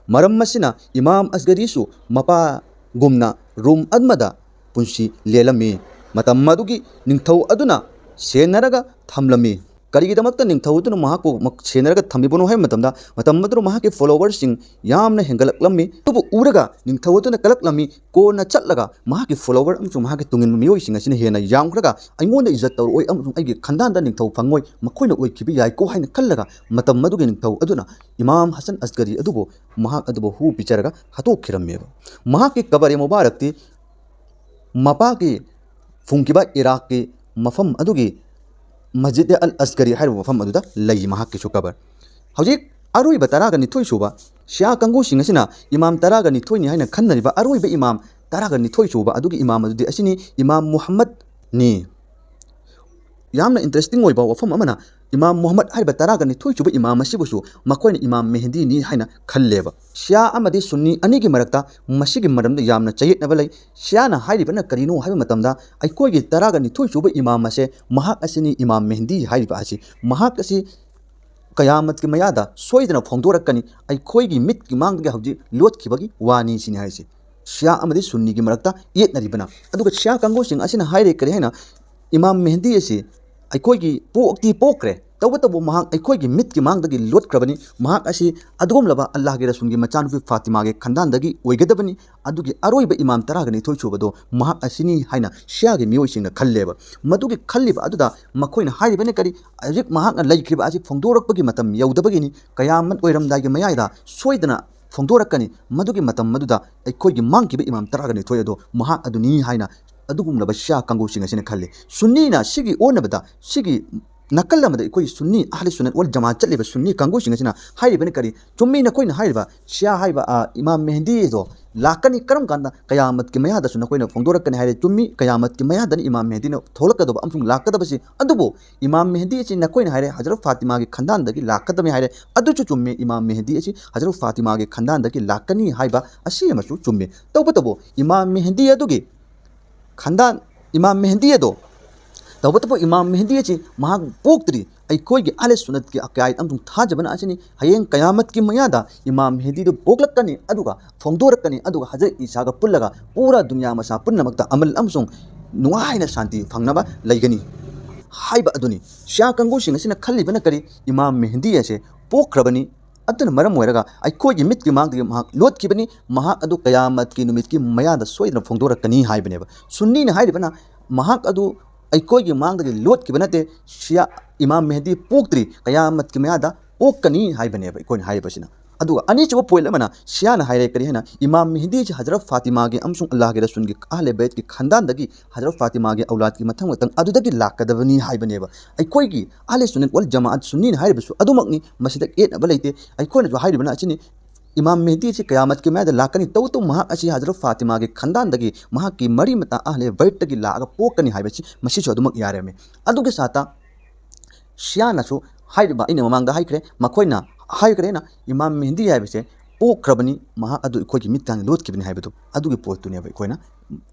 ꯃꯔꯝ ꯑꯁꯤꯅ ꯏꯃꯥꯝ ꯑꯁꯒꯔꯤꯁꯨ ꯃꯄꯥꯒꯨꯝꯅ ꯔꯨꯝ ꯑꯃꯗ ꯄꯨꯟꯁꯤ ꯂꯦꯜꯂꯝꯃꯤ꯫ ꯃꯇꯝ ꯑꯗꯨꯒꯤ ꯅꯤꯡꯊꯧ ꯑꯗꯨꯅ ꯁꯦꯟꯅꯔꯒ ꯊꯝꯂꯝꯃꯤ꯫ ꯀꯔꯤꯒꯤꯗꯃꯛꯇ ꯅꯤꯡꯊꯧ ꯑꯗꯨꯅ ꯃꯍꯥꯛꯄꯨ ꯃꯛ-, ꯁꯦꯟꯅꯔꯒ ꯊꯝꯂꯤꯕꯅꯣ ꯍꯥꯏꯕ ꯃꯇꯝꯗ, ꯃꯇꯝ ꯑꯗꯨꯗ ꯃꯍꯥꯛꯀꯤ ꯐꯣꯂꯣꯋꯔꯁꯤꯡ ꯌꯥꯝꯅ ꯍꯦꯟꯒꯠꯂꯛꯂꯝꯃꯤ꯫ ꯑꯗꯨꯕꯨ ꯎꯔꯒ ꯅꯤꯡꯊꯧ ꯑꯗꯨꯅ ꯀꯂꯛꯂꯝꯃꯤ, ꯀꯣꯟꯅ ꯆꯠꯂꯒ ꯃꯍꯥꯛꯀꯤ ꯐꯣꯂꯣꯋꯔ ꯑꯃꯁꯨꯡ ꯃꯍꯥꯛꯀꯤ ꯇꯨꯡꯏꯟꯕ ꯃꯤꯑꯣꯏꯁꯤꯡ ꯑꯁꯤꯅ ꯍꯦꯟꯅ ꯌꯥꯝꯈ꯭ꯔꯒ ꯑꯩꯉꯣꯟꯗ ꯏꯖꯠ ꯇꯧꯔꯛꯑꯣꯏ ꯑꯃꯁꯨꯡ ꯑꯩꯒꯤ ꯈꯟꯗꯥꯟꯗ ꯅꯤꯡꯊꯧ ꯐꯪꯉꯣꯏ, ꯃꯈꯣꯏꯅ ꯑꯣꯏꯈꯤꯕ ꯌꯥꯏꯀꯣ ꯍꯥꯏꯅ ꯈꯜꯂꯒ ꯃꯇꯝ ꯑꯗꯨꯒꯤ ꯅꯤꯡꯊꯧ ꯑꯗꯨꯅ ꯏꯃꯥꯝ ꯍꯁꯟ ꯑꯁꯒꯔꯤ ꯑꯗꯨꯕꯨ ꯃꯍꯥꯛ ꯑꯗꯨꯕꯨ ꯍꯨ ꯄꯤꯖꯔꯒ ꯍꯥꯠꯇꯣꯛꯈꯤꯔꯝꯃꯦꯕ꯫ ꯃꯍꯥꯛꯀꯤ ꯀꯕꯔ ꯃꯨꯕꯥꯔꯛꯇꯤ ꯃꯄꯥꯒꯤ ꯐꯨꯝꯈꯤꯕ ꯏꯔꯥꯛꯀꯤ ꯃꯐꯝ ꯑꯗꯨꯒꯤ ꯃꯁꯖꯤꯗ ꯑꯜ ꯑꯁꯒꯔꯤ ꯍꯥꯏꯔꯤꯕ ꯃꯐꯝ ꯑꯗꯨꯗ ꯂꯩ ꯃꯍꯥꯛꯀꯤꯁꯨ ꯀꯕꯔ꯫ ꯍꯧꯖꯤꯛ ꯑꯔꯣꯏꯕ ꯇꯔꯥꯒ ꯅꯤꯊꯣꯏ ꯁꯨꯕ ꯁꯤꯌꯥ ꯀꯥꯡꯕꯨꯁꯤꯡ ꯑꯁꯤꯅ ꯏꯃꯥꯝ ꯇꯔꯥꯒ ꯅꯤꯊꯣꯏꯅꯤ ꯍꯥꯏꯅ ꯈꯟꯅꯔꯤꯕ ꯑꯔꯣꯏꯕ ꯏꯃꯥꯝ ꯇꯔꯥꯒ ꯅꯤꯊꯣꯏ ꯁꯨꯕ ꯑꯗꯨꯒꯤ ꯏꯃꯥꯝ ꯑꯗꯨꯗꯤ ꯑꯁꯤꯅꯤ, ꯏꯃꯥꯝ ꯃꯨꯍꯝꯃꯗꯅꯤ꯫ ꯌꯥꯝꯅ ꯏꯟꯇꯔꯦꯁꯇꯤꯡ ꯑꯣꯏꯕ ꯋꯥꯐꯝ ꯑꯃꯅ, ꯏꯃꯥꯝ ꯃꯨꯍꯝꯃꯗ ꯍꯥꯏꯔꯤꯕ ꯇꯔꯥꯒ ꯅꯤꯊꯣꯏ ꯁꯨꯕ ꯏꯃꯥꯝ ꯑꯁꯤꯕꯨꯁꯨ ꯃꯈꯣꯏꯅ ꯏꯃꯥꯝ ꯃꯦꯍꯗꯤꯅꯤ ꯍꯥꯏꯅ ꯈꯜꯂꯦꯕ꯫ ꯁꯤꯌꯥ ꯑꯃꯗꯤ ꯁꯨꯟꯅꯤ ꯑꯅꯤꯒꯤ ꯃꯔꯛꯇ ꯃꯁꯤꯒꯤ ꯃꯔꯝꯗ ꯌꯥꯝꯅ ꯆꯌꯦꯠꯅꯕ ꯂꯩ꯫ ꯁꯤꯌꯥꯅ ꯍꯥꯏꯔꯤꯕꯅ ꯀꯔꯤꯅꯣ ꯍꯥꯏꯕ ꯃꯇꯝꯗ, ꯑꯩꯈꯣꯏꯒꯤ ꯇꯔꯥꯒ ꯅꯤꯊꯣꯏ ꯁꯨꯕ ꯏꯃꯥꯝ ꯑꯁꯦ ꯃꯍꯥꯛ ꯑꯁꯤꯅꯤ, ꯏꯃꯥꯝ ꯃꯦꯍꯗꯤ ꯍꯥꯏꯔꯤꯕ ꯑꯁꯤ꯫ ꯃꯍꯥꯛ ꯑꯁꯤ ꯀꯌꯥꯃꯠꯀꯤ ꯃꯌꯥꯗ ꯁꯣꯏꯗꯅ ꯐꯣꯡꯗꯣꯔꯛꯀꯅꯤ, ꯑꯩꯈꯣꯏꯒꯤ ꯃꯤꯠꯀꯤ ꯃꯥꯡꯗꯒꯤ ꯍꯧꯖꯤꯛ ꯂꯣꯠꯈꯤꯕꯒꯤ ꯋꯥꯅꯤ ꯁꯤꯅꯤ ꯍꯥꯏꯔꯤꯁꯤ꯫ ꯁꯤꯌꯥ ꯑꯃꯗꯤ ꯁꯨꯟꯅꯤꯒꯤ ꯃꯔꯛꯇ ꯌꯦꯠꯅꯔꯤꯕꯅ꯫ ꯑꯗꯨꯒ ꯁꯤꯌꯥ ꯀꯥꯡꯕꯨꯁꯤꯡ ꯑꯁꯤꯅ ꯍꯥꯏꯔꯦ ꯀꯔꯤ ꯍꯥꯏꯅ, ꯏꯃꯥꯝ ꯃꯦꯍꯗꯤ ꯑꯁꯤ ꯑꯩꯈꯣꯏꯒꯤ ꯄꯣꯛꯇꯤ ꯄꯣꯛꯈ꯭ꯔꯦ, ꯇꯧꯕꯇꯕꯨ ꯃꯍꯥꯛ ꯑꯩꯈꯣꯏꯒꯤ ꯃꯤꯠꯀꯤ ꯃꯥꯡꯗꯒꯤ ꯂꯣꯠꯈ꯭ꯔꯕꯅꯤ꯫ ꯃꯍꯥꯛ ꯑꯁꯤ ꯑꯗꯨꯒꯨꯝꯂꯕ ꯑꯜꯂꯥꯍꯒꯤ ꯔꯁꯨꯜꯒꯤ ꯃꯆꯥꯅꯨꯄꯤ ꯐꯥꯇꯤꯃꯥꯒꯤ ꯈꯟꯗꯥꯟꯗꯒꯤ ꯑꯣꯏꯒꯗꯕꯅꯤ꯫ ꯑꯗꯨꯒꯤ ꯑꯔꯣꯏꯕ ꯏꯃꯥꯝ ꯇꯔꯥꯒ ꯅꯤꯊꯣꯏ ꯁꯨꯕꯗꯣ ꯃꯍꯥꯛ ꯑꯁꯤꯅꯤ ꯍꯥꯏꯅ ꯁꯤꯌꯥꯒꯤ ꯃꯤꯑꯣꯏꯁꯤꯡꯅ ꯈꯜꯂꯦꯕ꯫ ꯃꯗꯨꯒꯤ ꯈꯜꯂꯤꯕ ꯑꯗꯨꯗ ꯃꯈꯣꯏꯅ ꯍꯥꯏꯔꯤꯕꯅ ꯀꯔꯤ? ꯍꯧꯖꯤꯛ ꯃꯍꯥꯛꯅ ꯂꯩꯈ꯭ꯔꯤꯕ ꯑꯁꯤ ꯐꯣꯡꯗꯣꯔꯛꯄꯒꯤ ꯃꯇꯝ ꯌꯧꯗꯕꯒꯤꯅꯤ, ꯀꯌꯥꯃꯠ ꯑꯣꯏꯔꯝꯗꯥꯏꯒꯤ ꯃꯌꯥꯏꯗ ꯁꯣꯏꯗꯅ ꯐꯣꯡꯗꯣꯔꯛꯀꯅꯤ꯫ ꯃꯗꯨꯒꯤ ꯃꯇꯝ ꯑꯗꯨꯗ ꯑꯩꯈꯣꯏꯒꯤ ꯃꯥꯡꯈꯤꯕ ꯏꯃꯥꯝ ꯇꯔꯥꯒ ꯅꯤꯊꯣꯏ ꯑꯗꯣ ꯃꯍꯥꯛ ꯑꯗꯨꯅꯤ ꯍꯥꯏꯅ ꯑꯗꯨꯒꯨꯝꯂꯕ ꯁꯤꯌꯥ ꯀꯥꯡꯕꯨꯁꯤꯡ ꯑꯁꯤꯅ ꯈꯜꯂꯤ꯫ ꯁꯨꯟꯅꯤꯅ ꯁꯤꯒꯤ ꯑꯣꯟꯅꯕꯗ, ꯁꯤꯒꯤ ꯅꯥꯀꯜ ꯑꯃꯗ ꯑꯩꯈꯣꯏꯒꯤ ꯁꯨꯟꯅꯤ ꯑꯍꯂꯤ ꯁꯨꯟꯅꯠ ꯋꯜ ꯖꯃꯥ ꯆꯠꯂꯤꯕ ꯁꯨꯟꯅꯤ ꯀꯥꯡꯕꯨꯁꯤꯡ ꯑꯁꯤꯅ ꯍꯥꯏꯔꯤꯕꯅ ꯀꯔꯤ? ꯆꯨꯝꯃꯤ, ꯅꯈꯣꯏꯅ ꯍꯥꯏꯔꯤꯕ ꯁꯤꯌꯥ ꯍꯥꯏꯕ, ꯑ, ꯏꯃꯥꯝ ꯃꯦꯍꯗꯤꯗꯣ ꯂꯥꯛꯀꯅꯤ꯫ ꯀꯔꯝ ꯀꯥꯟꯗ? ꯀꯌꯥꯃꯠꯀꯤ ꯃꯌꯥꯗꯁꯨ ꯅꯈꯣꯏꯅ ꯐꯣꯡꯗꯣꯔꯛꯀꯅꯤ ꯍꯥꯏꯔꯦ꯫ ꯆꯨꯝꯃꯤ, ꯀꯌꯥꯃꯠꯀꯤ ꯃꯌꯥꯗꯅ ꯏꯃꯥꯝ ꯃꯦꯍꯗꯤꯅ ꯊꯣꯛꯂꯛꯀꯗꯧꯕ ꯑꯃꯁꯨꯡ ꯂꯥꯛꯀꯗꯕꯁꯤ꯫ ꯑꯗꯨꯕꯨ ꯏꯃꯥꯝ ꯃꯦꯍꯗꯤ ꯑꯁꯤ ꯅꯈꯣꯏꯅ ꯍꯥꯏꯔꯦ ꯍꯖꯔꯠ ꯐꯥꯇꯤꯃꯥꯒꯤ ꯈꯟꯗꯥꯟꯗꯒꯤ ꯂꯥꯛꯀꯗꯕꯅꯤ ꯍꯥꯏꯔꯦ꯫ ꯑꯗꯨꯁꯨ ꯆꯨꯝꯃꯤ, ꯏꯃꯥꯝ ꯃꯦꯍꯗꯤ ꯑꯁꯤ ꯍꯖꯔꯠ ꯐꯥꯇꯤꯃꯥꯒꯤ ꯈꯟꯗꯥꯟꯗꯒꯤ ꯂꯥꯛꯀꯅꯤ ꯍꯥꯏꯕ ꯑꯁꯤ ꯑꯃꯁꯨ ꯆꯨꯝꯃꯤ꯫ ꯇꯧꯕꯇꯕꯨ ꯏꯃꯥꯝ ꯃꯦꯍꯗꯤ ꯑꯗꯨꯒꯤ ꯈꯟꯗꯥꯟ, ꯏꯃꯥꯝ ꯃꯦꯍꯗꯤ ꯑꯗꯣ, ꯇꯧꯕꯇꯕꯨ ꯏꯃꯥꯝ ꯃꯦꯍꯗꯤ ꯑꯁꯤ ꯃꯍꯥꯛ ꯄꯣꯛꯇ꯭ꯔꯤ꯫ ꯑꯩꯈꯣꯏꯒꯤ ꯑꯍꯂꯦ ꯁꯨꯟꯅꯠꯀꯤ ꯑꯀꯥꯏꯗ ꯑꯃꯁꯨꯡ ꯊꯥꯖꯕꯅ ꯑꯁꯤꯅꯤ, ꯍꯌꯦꯡ ꯀꯌꯥꯃꯠꯀꯤ ꯃꯌꯥꯗ ꯏꯃꯥꯝ ꯃꯦꯍꯗꯤꯗꯨ ꯄꯣꯛꯂꯛꯀꯅꯤ, ꯑꯗꯨꯒ ꯐꯣꯡꯗꯣꯔꯛꯀꯅꯤ, ꯑꯗꯨꯒ ꯍꯖꯔꯠ ꯏꯁꯥꯒ ꯄꯨꯜꯂꯒ ꯄꯨꯔꯥ ꯗꯨꯅꯤꯌꯥ ꯃꯁꯥ ꯄꯨꯝꯅꯃꯛꯇ ꯑꯃꯜ ꯑꯃꯁꯨꯡ ꯅꯨꯡꯉꯥꯏꯅ ꯁꯥꯟꯇꯤ ꯐꯪꯅꯕ ꯂꯩꯒꯅꯤ ꯍꯥꯏꯕ ꯑꯗꯨꯅꯤ꯫ ꯁꯤꯌꯥ ꯀꯥꯡꯕꯨꯁꯤꯡ ꯑꯁꯤꯅ ꯈꯜꯂꯤꯕꯅ ꯀꯔꯤ? ꯏꯃꯥꯝ ꯃꯦꯍꯗꯤ ꯑꯁꯦ ꯄꯣꯛꯈ꯭ꯔꯕꯅꯤ, ꯑꯗꯨꯅ ꯃꯔꯝ ꯑꯣꯏꯔꯒ ꯑꯩꯈꯣꯏꯒꯤ ꯃꯤꯠꯀꯤ ꯃꯥꯡꯗꯒꯤ ꯃꯍꯥꯛ ꯂꯣꯠꯈꯤꯕꯅꯤ, ꯃꯍꯥꯛ ꯑꯗꯨ ꯀꯌꯥꯃꯠꯀꯤ ꯅꯨꯃꯤꯠꯀꯤ ꯃꯌꯥꯗ ꯁꯣꯏꯗꯅ ꯐꯣꯡꯗꯣꯔꯛꯀꯅꯤ ꯍꯥꯏꯕꯅꯦꯕ꯫ ꯁꯨꯟꯅꯤꯅ ꯍꯥꯏꯔꯤꯕꯅ ꯃꯍꯥꯛ ꯑꯗꯨ ꯑꯩꯈꯣꯏꯒꯤ ꯃꯥꯡꯗꯒꯤ ꯂꯣꯠꯈꯤꯕ ꯅꯠꯇꯦ, ꯁꯤꯌꯥ ꯏꯃꯥꯝ ꯃꯦꯍꯗꯤ ꯄꯣꯛꯇ꯭ꯔꯤ, ꯀꯌꯥꯃꯠꯀꯤ ꯃꯌꯥꯗ ꯄꯣꯛꯀꯅꯤ ꯍꯥꯏꯕꯅꯦꯕ ꯑꯩꯈꯣꯏꯅ ꯍꯥꯏꯔꯤꯕꯁꯤꯅ꯫ ꯑꯗꯨꯒ ꯑꯅꯤꯁꯨꯕ ꯄꯣꯏꯟ ꯑꯃꯅ ꯁꯤꯌꯥꯅ ꯍꯥꯏꯔꯦ ꯀꯔꯤ ꯍꯥꯏꯅ? ꯏꯃꯥꯝ ꯃꯦꯍꯗꯤꯁꯤ ꯍꯖꯔꯠ ꯐꯥꯇꯤꯃꯥꯒꯤ ꯑꯃꯁꯨꯡ ꯑꯜꯂꯥꯍꯒꯤ ꯔꯁꯨꯜꯒꯤ ꯑꯍꯂꯦ ꯕꯩꯠꯀꯤ ꯈꯟꯗꯥꯟꯗꯒꯤ ꯍꯖꯔꯠ ꯐꯥꯇꯤꯃꯥꯒꯤ ꯑꯧꯂꯥꯗꯀꯤ ꯃꯊꯪ ꯃꯊꯪ ꯑꯗꯨꯗꯒꯤ ꯂꯥꯛꯀꯗꯕꯅꯤ ꯍꯥꯏꯕꯅꯦꯕ꯫ ꯑꯩꯈꯣꯏꯒꯤ ꯑꯍꯂꯦ ꯁꯨꯟꯅꯠ ꯋꯜ ꯖꯃꯥꯑꯠ ꯁꯨꯟꯅꯤꯅ ꯍꯥꯏꯔꯤꯕꯁꯨ ꯑꯗꯨꯃꯛꯅꯤ, ꯃꯁꯤꯗ ꯌꯦꯠꯅꯕ ꯂꯩꯇꯦ꯫ ꯑꯩꯈꯣꯏꯅꯁꯨ ꯍꯥꯏꯔꯤꯕꯅ ꯑꯁꯤꯅꯤ, ꯏꯃꯥꯝ ꯃꯦꯍꯗꯤ ꯑꯁꯤ ꯀꯌꯥꯃꯠꯀꯤ ꯃꯌꯥꯗ ꯂꯥꯛꯀꯅꯤ, ꯇꯧꯕꯇꯕꯨ ꯃꯍꯥꯛ ꯑꯁꯤ ꯍꯖꯔꯠ ꯐꯥꯇꯤꯃꯥꯒꯤ ꯈꯟꯗꯥꯟꯗꯒꯤ ꯃꯍꯥꯛꯀꯤ ꯃꯔꯤ ꯃꯇꯥ ꯑꯍꯂꯦ ꯕꯩꯠꯇꯒꯤ ꯂꯥꯛꯑꯒ ꯄꯣꯛꯀꯅꯤ ꯍꯥꯏꯕꯁꯤ ꯃꯁꯤꯁꯨ ꯑꯗꯨꯃꯛ ꯌꯥꯔꯝꯃꯤ꯫ ꯑꯗꯨꯒꯤ ꯁꯥꯠꯇ ꯁꯤꯌꯥꯅꯁꯨ ꯍꯥꯏꯔꯤꯕ ꯑꯩꯅ ꯃꯃꯥꯡꯗ ꯍꯥꯏꯈ꯭ꯔꯦ, ꯃꯈꯣꯏꯅ ꯍꯥꯏꯈ꯭ꯔꯦꯅ ꯏꯃꯥꯝ ꯃꯦꯍꯗꯤ ꯍꯥꯏꯕꯁꯦ ꯄꯣꯛꯈ꯭ꯔꯕꯅꯤ, ꯃꯍꯥꯛ ꯑꯗꯨ ꯑꯩꯈꯣꯏꯒꯤ ꯃꯤꯠꯇꯥꯡꯗ ꯂꯣꯠꯈꯤꯕꯅꯤ ꯍꯥꯏꯕꯗꯨ, ꯑꯗꯨꯒꯤ ꯄꯣꯠꯇꯨꯅꯦꯕ ꯑꯩꯈꯣꯏꯅ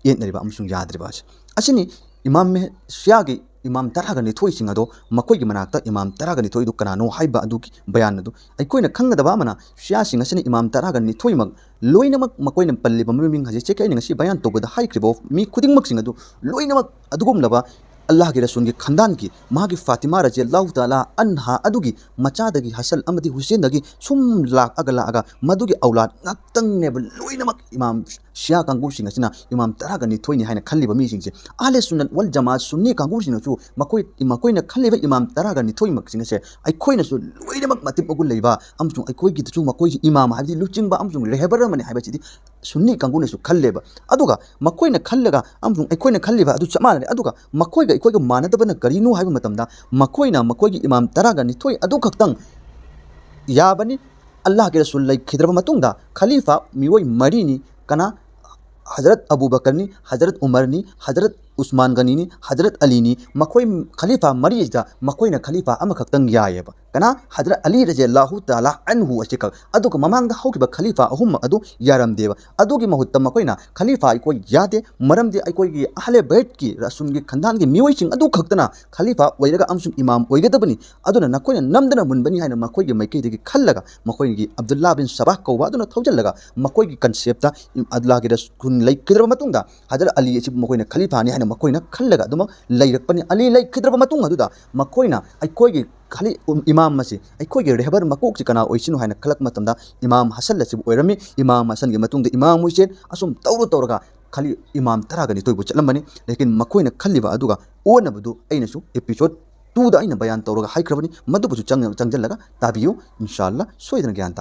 ꯌꯦꯠꯅꯔꯤꯕ ꯑꯃꯁꯨꯡ ꯌꯥꯗ꯭ꯔꯤꯕ ꯑꯁꯤ꯫ ꯑꯁꯤꯅꯤ ꯏꯃꯥꯝ ꯃꯦꯍ-, ꯁꯤꯌꯥꯒꯤ ꯏꯃꯥꯝ ꯇꯔꯥꯒ ꯅꯤꯊꯣꯏꯁꯤꯡ ꯑꯗꯣ ꯃꯈꯣꯏꯒꯤ ꯃꯅꯥꯛꯇ ꯏꯃꯥꯝ ꯇꯔꯥꯒ ꯅꯤꯊꯣꯏꯗꯨ ꯀꯅꯥꯅꯣ ꯍꯥꯏꯕ ꯑꯗꯨꯒꯤ ꯕꯌꯥꯟ ꯑꯗꯨ꯫ ꯑꯩꯈꯣꯏꯅ ꯈꯪꯒꯗꯕ ꯑꯃꯅ, ꯁꯤꯌꯥꯁꯤꯡ ꯑꯁꯤꯅ ꯏꯃꯥꯝ ꯇꯔꯥꯒ ꯅꯤꯊꯣꯏꯃꯛ ꯂꯣꯏꯅꯃꯛ ꯃꯈꯣꯏꯅ ꯄꯜꯂꯤꯕ ꯃꯃꯤꯡ ꯍꯧꯖꯤꯛ ꯑꯩꯅ ꯉꯁꯤ ꯕꯌꯥꯟ ꯇꯧꯕꯗ ꯍꯥꯏꯈ꯭ꯔꯤꯕ ꯃꯤ ꯈꯨꯗꯤꯡꯃꯛꯁꯤꯡ ꯑꯗꯨ ꯂꯣꯏꯅꯃꯛ ꯑꯗꯨꯒꯨꯝꯂꯕ ꯑꯜꯂꯥꯍꯒꯤ ꯔꯁꯨꯜꯒꯤ ꯈꯟꯗꯥꯟꯒꯤ, ꯃꯥꯒꯤ ꯐꯥꯇꯤꯃꯥ ꯔꯖꯤꯌꯜꯂꯥꯍꯨ ꯇꯥꯂꯥ ꯑꯟꯍꯥ ꯑꯗꯨꯒꯤ ꯃꯆꯥꯗꯒꯤ, ꯍꯁꯟ ꯑꯃꯗꯤ ꯍꯨꯁꯦꯟꯗꯒꯤ ꯁꯨꯝ ꯂꯥꯛꯑꯒ ꯂꯥꯛꯑꯒ ꯃꯗꯨꯒꯤ ꯑꯧꯂꯥꯗ ꯉꯥꯛꯇꯪꯅꯦꯕ ꯂꯣꯏꯅꯃꯛ ꯏꯃꯥꯝ ꯁꯤꯌꯥ ꯀꯥꯡꯕꯨꯁꯤꯡ ꯑꯁꯤꯅ ꯏꯃꯥꯝ ꯇꯔꯥꯒ ꯅꯤꯊꯣꯏꯅꯤ ꯍꯥꯏꯅ ꯈꯜꯂꯤꯕ ꯃꯤꯁꯤꯡꯁꯦ꯫ ꯑꯍꯂꯦ ꯁꯨꯟꯅꯠ ꯋꯜ ꯖꯃꯥ ꯁꯨꯟꯅꯤ ꯀꯥꯡꯕꯨꯁꯤꯡꯅꯁꯨ ꯃꯈꯣꯏ, ꯃꯈꯣꯏꯅ ꯈꯜꯂꯤꯕ ꯏꯃꯥꯝ ꯇꯔꯥꯒ ꯅꯤꯊꯣꯏꯃꯛꯁꯤꯡ ꯑꯁꯦ ꯑꯩꯈꯣꯏꯅꯁꯨ ꯂꯣꯏꯅꯃꯛ ꯃꯇꯤꯛ ꯃꯒꯨꯟ ꯂꯩꯕ ꯑꯃꯁꯨꯡ ꯑꯩꯈꯣꯏꯒꯤꯗꯁꯨ ꯃꯈꯣꯏꯁꯤ ꯏꯃꯥꯝ ꯍꯥꯏꯕꯗꯤ ꯂꯨꯆꯤꯡꯕ ꯑꯃꯁꯨꯡ ꯔꯦꯍꯕꯔ ꯑꯃꯅꯤ ꯍꯥꯏꯕꯁꯤꯗꯤ ꯁꯨꯟꯅꯤ ꯀꯥꯡꯕꯨꯅꯁꯨ ꯈꯜꯂꯦꯕ꯫ ꯑꯗꯨꯒ ꯃꯈꯣꯏꯅ ꯈꯜꯂꯒ ꯑꯃꯁꯨꯡ ꯑꯩꯈꯣꯏꯅ ꯈꯜꯂꯤꯕ ꯑꯗꯨ ꯆꯞ ꯃꯥꯟꯅꯔꯦ꯫ ꯑꯗꯨꯒ ꯃꯈꯣꯏꯒ ꯑꯩꯈꯣꯏꯒ ꯃꯥꯟꯅꯗꯕꯅ ꯀꯔꯤꯅꯣ ꯍꯥꯏꯕ ꯃꯇꯝꯗ, ꯃꯈꯣꯏꯅ ꯃꯈꯣꯏꯒꯤ ꯏꯃꯥꯝ ꯇꯔꯥꯒ ꯅꯤꯊꯣꯏ ꯑꯗꯨ ꯈꯛꯇꯪ ꯌꯥꯕꯅꯤ꯫ ꯑꯜꯂꯥꯍꯒꯤ ꯔꯁꯨꯜ ꯂꯩꯈꯤꯗ꯭ꯔꯕ ꯃꯇꯨꯡꯗ ꯈꯂꯤꯐꯥ ꯃꯤꯑꯣꯏ ꯃꯔꯤꯅꯤ꯫ ꯀꯅꯥ? ꯍꯖꯔꯠ ꯑꯕꯨ ꯕꯀꯔꯅꯤ, ꯍꯖꯔꯠ ꯎꯃꯔꯅꯤ, ꯍꯖꯔꯠ ꯎꯁꯃꯥꯟ ꯒꯅꯤꯅꯤ, ꯍꯖꯔꯠ ꯑꯂꯤꯅꯤ꯫ ꯃꯈꯣꯏ ꯈꯂꯤꯐꯥ ꯃꯔꯤꯁꯤꯗ ꯃꯈꯣꯏꯅ ꯈꯂꯤꯐꯥ ꯑꯃꯈꯛꯇꯪ ꯌꯥꯏꯌꯦꯕ꯫ ꯀꯅꯥ? ꯍꯖꯔꯠ ꯑꯂꯤ ꯔꯖꯤꯌꯜꯂꯥꯍꯨ ꯇꯥꯂꯥ ꯑꯟꯍꯨ ꯑꯁꯤꯈꯛ꯫ ꯑꯗꯨꯒ ꯃꯃꯥꯡꯗ ꯍꯧꯈꯤꯕ ꯈꯂꯤꯐꯥ ꯑꯍꯨꯝ ꯑꯗꯨ ꯌꯥꯔꯝꯗꯦꯕ꯫ ꯑꯗꯨꯒꯤ ꯃꯍꯨꯠꯇ ꯃꯈꯣꯏꯅ ꯈꯂꯤꯐꯥ ꯑꯩꯈꯣꯏ ꯌꯥꯗꯦ, ꯃꯔꯝꯗꯤ ꯑꯩꯈꯣꯏꯒꯤ ꯑꯍꯂꯦ ꯕꯩꯠꯀꯤ ꯔꯁꯨꯜꯒꯤ ꯈꯟꯗꯥꯟꯒꯤ ꯃꯤꯑꯣꯏꯁꯤꯡ ꯑꯗꯨ ꯈꯛꯇꯅ ꯈꯂꯤꯐꯥ ꯑꯣꯏꯔꯒ ꯑꯃꯁꯨꯡ ꯏꯃꯥꯝ ꯑꯣꯏꯒꯗꯕꯅꯤ, ꯑꯗꯨꯅ ꯅꯈꯣꯏꯅ ꯅꯝꯗꯅ ꯃꯨꯟꯕꯅꯤ ꯍꯥꯏꯅ ꯃꯈꯣꯏꯒꯤ ꯃꯥꯏꯀꯩꯗꯒꯤ ꯈꯜꯂꯒ, ꯃꯈꯣꯏꯒꯤ ꯑꯕꯗꯨꯜꯂꯥ ꯕꯤꯟ ꯁꯕꯥ ꯀꯧꯕ ꯑꯗꯨꯅ ꯊꯧꯖꯤꯜꯂꯒ ꯃꯈꯣꯏꯒꯤ ꯀꯟꯁꯦꯞꯇ ꯑꯜꯂꯥꯍꯒꯤ ꯔꯁꯨꯜ ꯂꯩꯈꯤꯗ꯭ꯔꯕ ꯃꯇꯨꯡꯗ ꯍꯖꯔꯠ ꯑꯂꯤ ꯑꯁꯤꯕꯨ ꯃꯈꯣꯏꯅ ꯈꯂꯤꯐꯥꯅꯤ ꯍꯥꯏꯅ ꯃꯈꯣꯏꯅ ꯈꯜꯂꯒ ꯑꯗꯨꯃꯛ ꯂꯩꯔꯛꯄꯅꯤ꯫ ꯑꯂꯤ ꯂꯩꯈꯤꯗ꯭ꯔꯕ ꯃꯇꯨꯡ ꯑꯗꯨꯗ ꯃꯈꯣꯏꯅ ꯑꯩꯈꯣꯏꯒꯤ ꯈꯂꯤ-, ꯏꯃꯥꯝ ꯑꯁꯤ, ꯑꯩꯈꯣꯏꯒꯤ ꯔꯦꯍꯕꯔ ꯃꯀꯣꯛꯁꯤ ꯀꯅꯥ ꯑꯣꯏꯁꯤꯅꯣ ꯍꯥꯏꯅ ꯈꯜꯂꯛꯄ ꯃꯇꯝꯗ ꯏꯃꯥꯝ ꯍꯁꯟ ꯑꯁꯤꯕꯨ ꯑꯣꯏꯔꯝꯃꯤ꯫ ꯏꯃꯥꯝ ꯍꯁꯟꯒꯤ ꯃꯇꯨꯡꯗ ꯏꯃꯥꯝ ꯍꯨꯁꯦꯟ, ꯑꯁꯨꯝ ꯇꯧꯔꯨ ꯇꯧꯔꯒ ꯈꯂꯤ-, ꯏꯃꯥꯝ ꯇꯔꯥꯒ ꯅꯤꯊꯣꯏꯕꯨ ꯆꯠꯂꯝꯕꯅꯤ꯫ ꯂꯦꯀꯤꯟ ꯃꯈꯣꯏꯅ ꯈꯜꯂꯤꯕ ꯑꯗꯨꯒ ꯑꯣꯟꯅꯕꯗꯨ ꯑꯩꯅꯁꯨ ꯑꯦꯄꯤꯁꯣꯗ ꯇꯨꯗ ꯑꯩꯅ ꯕꯌꯥꯟ ꯇꯧꯔꯒ ꯍꯥꯏꯈ꯭ꯔꯕꯅꯤ, ꯃꯗꯨꯕꯨꯁꯨ ꯆꯪ-, ꯆꯪꯁꯤꯜꯂꯒ ꯇꯥꯕꯤꯌꯨ꯫ ꯏꯟꯁꯥ ꯑꯜꯂꯥ ꯁꯣꯏꯗꯅ ꯒ꯭ꯌꯥꯟ ꯇꯥ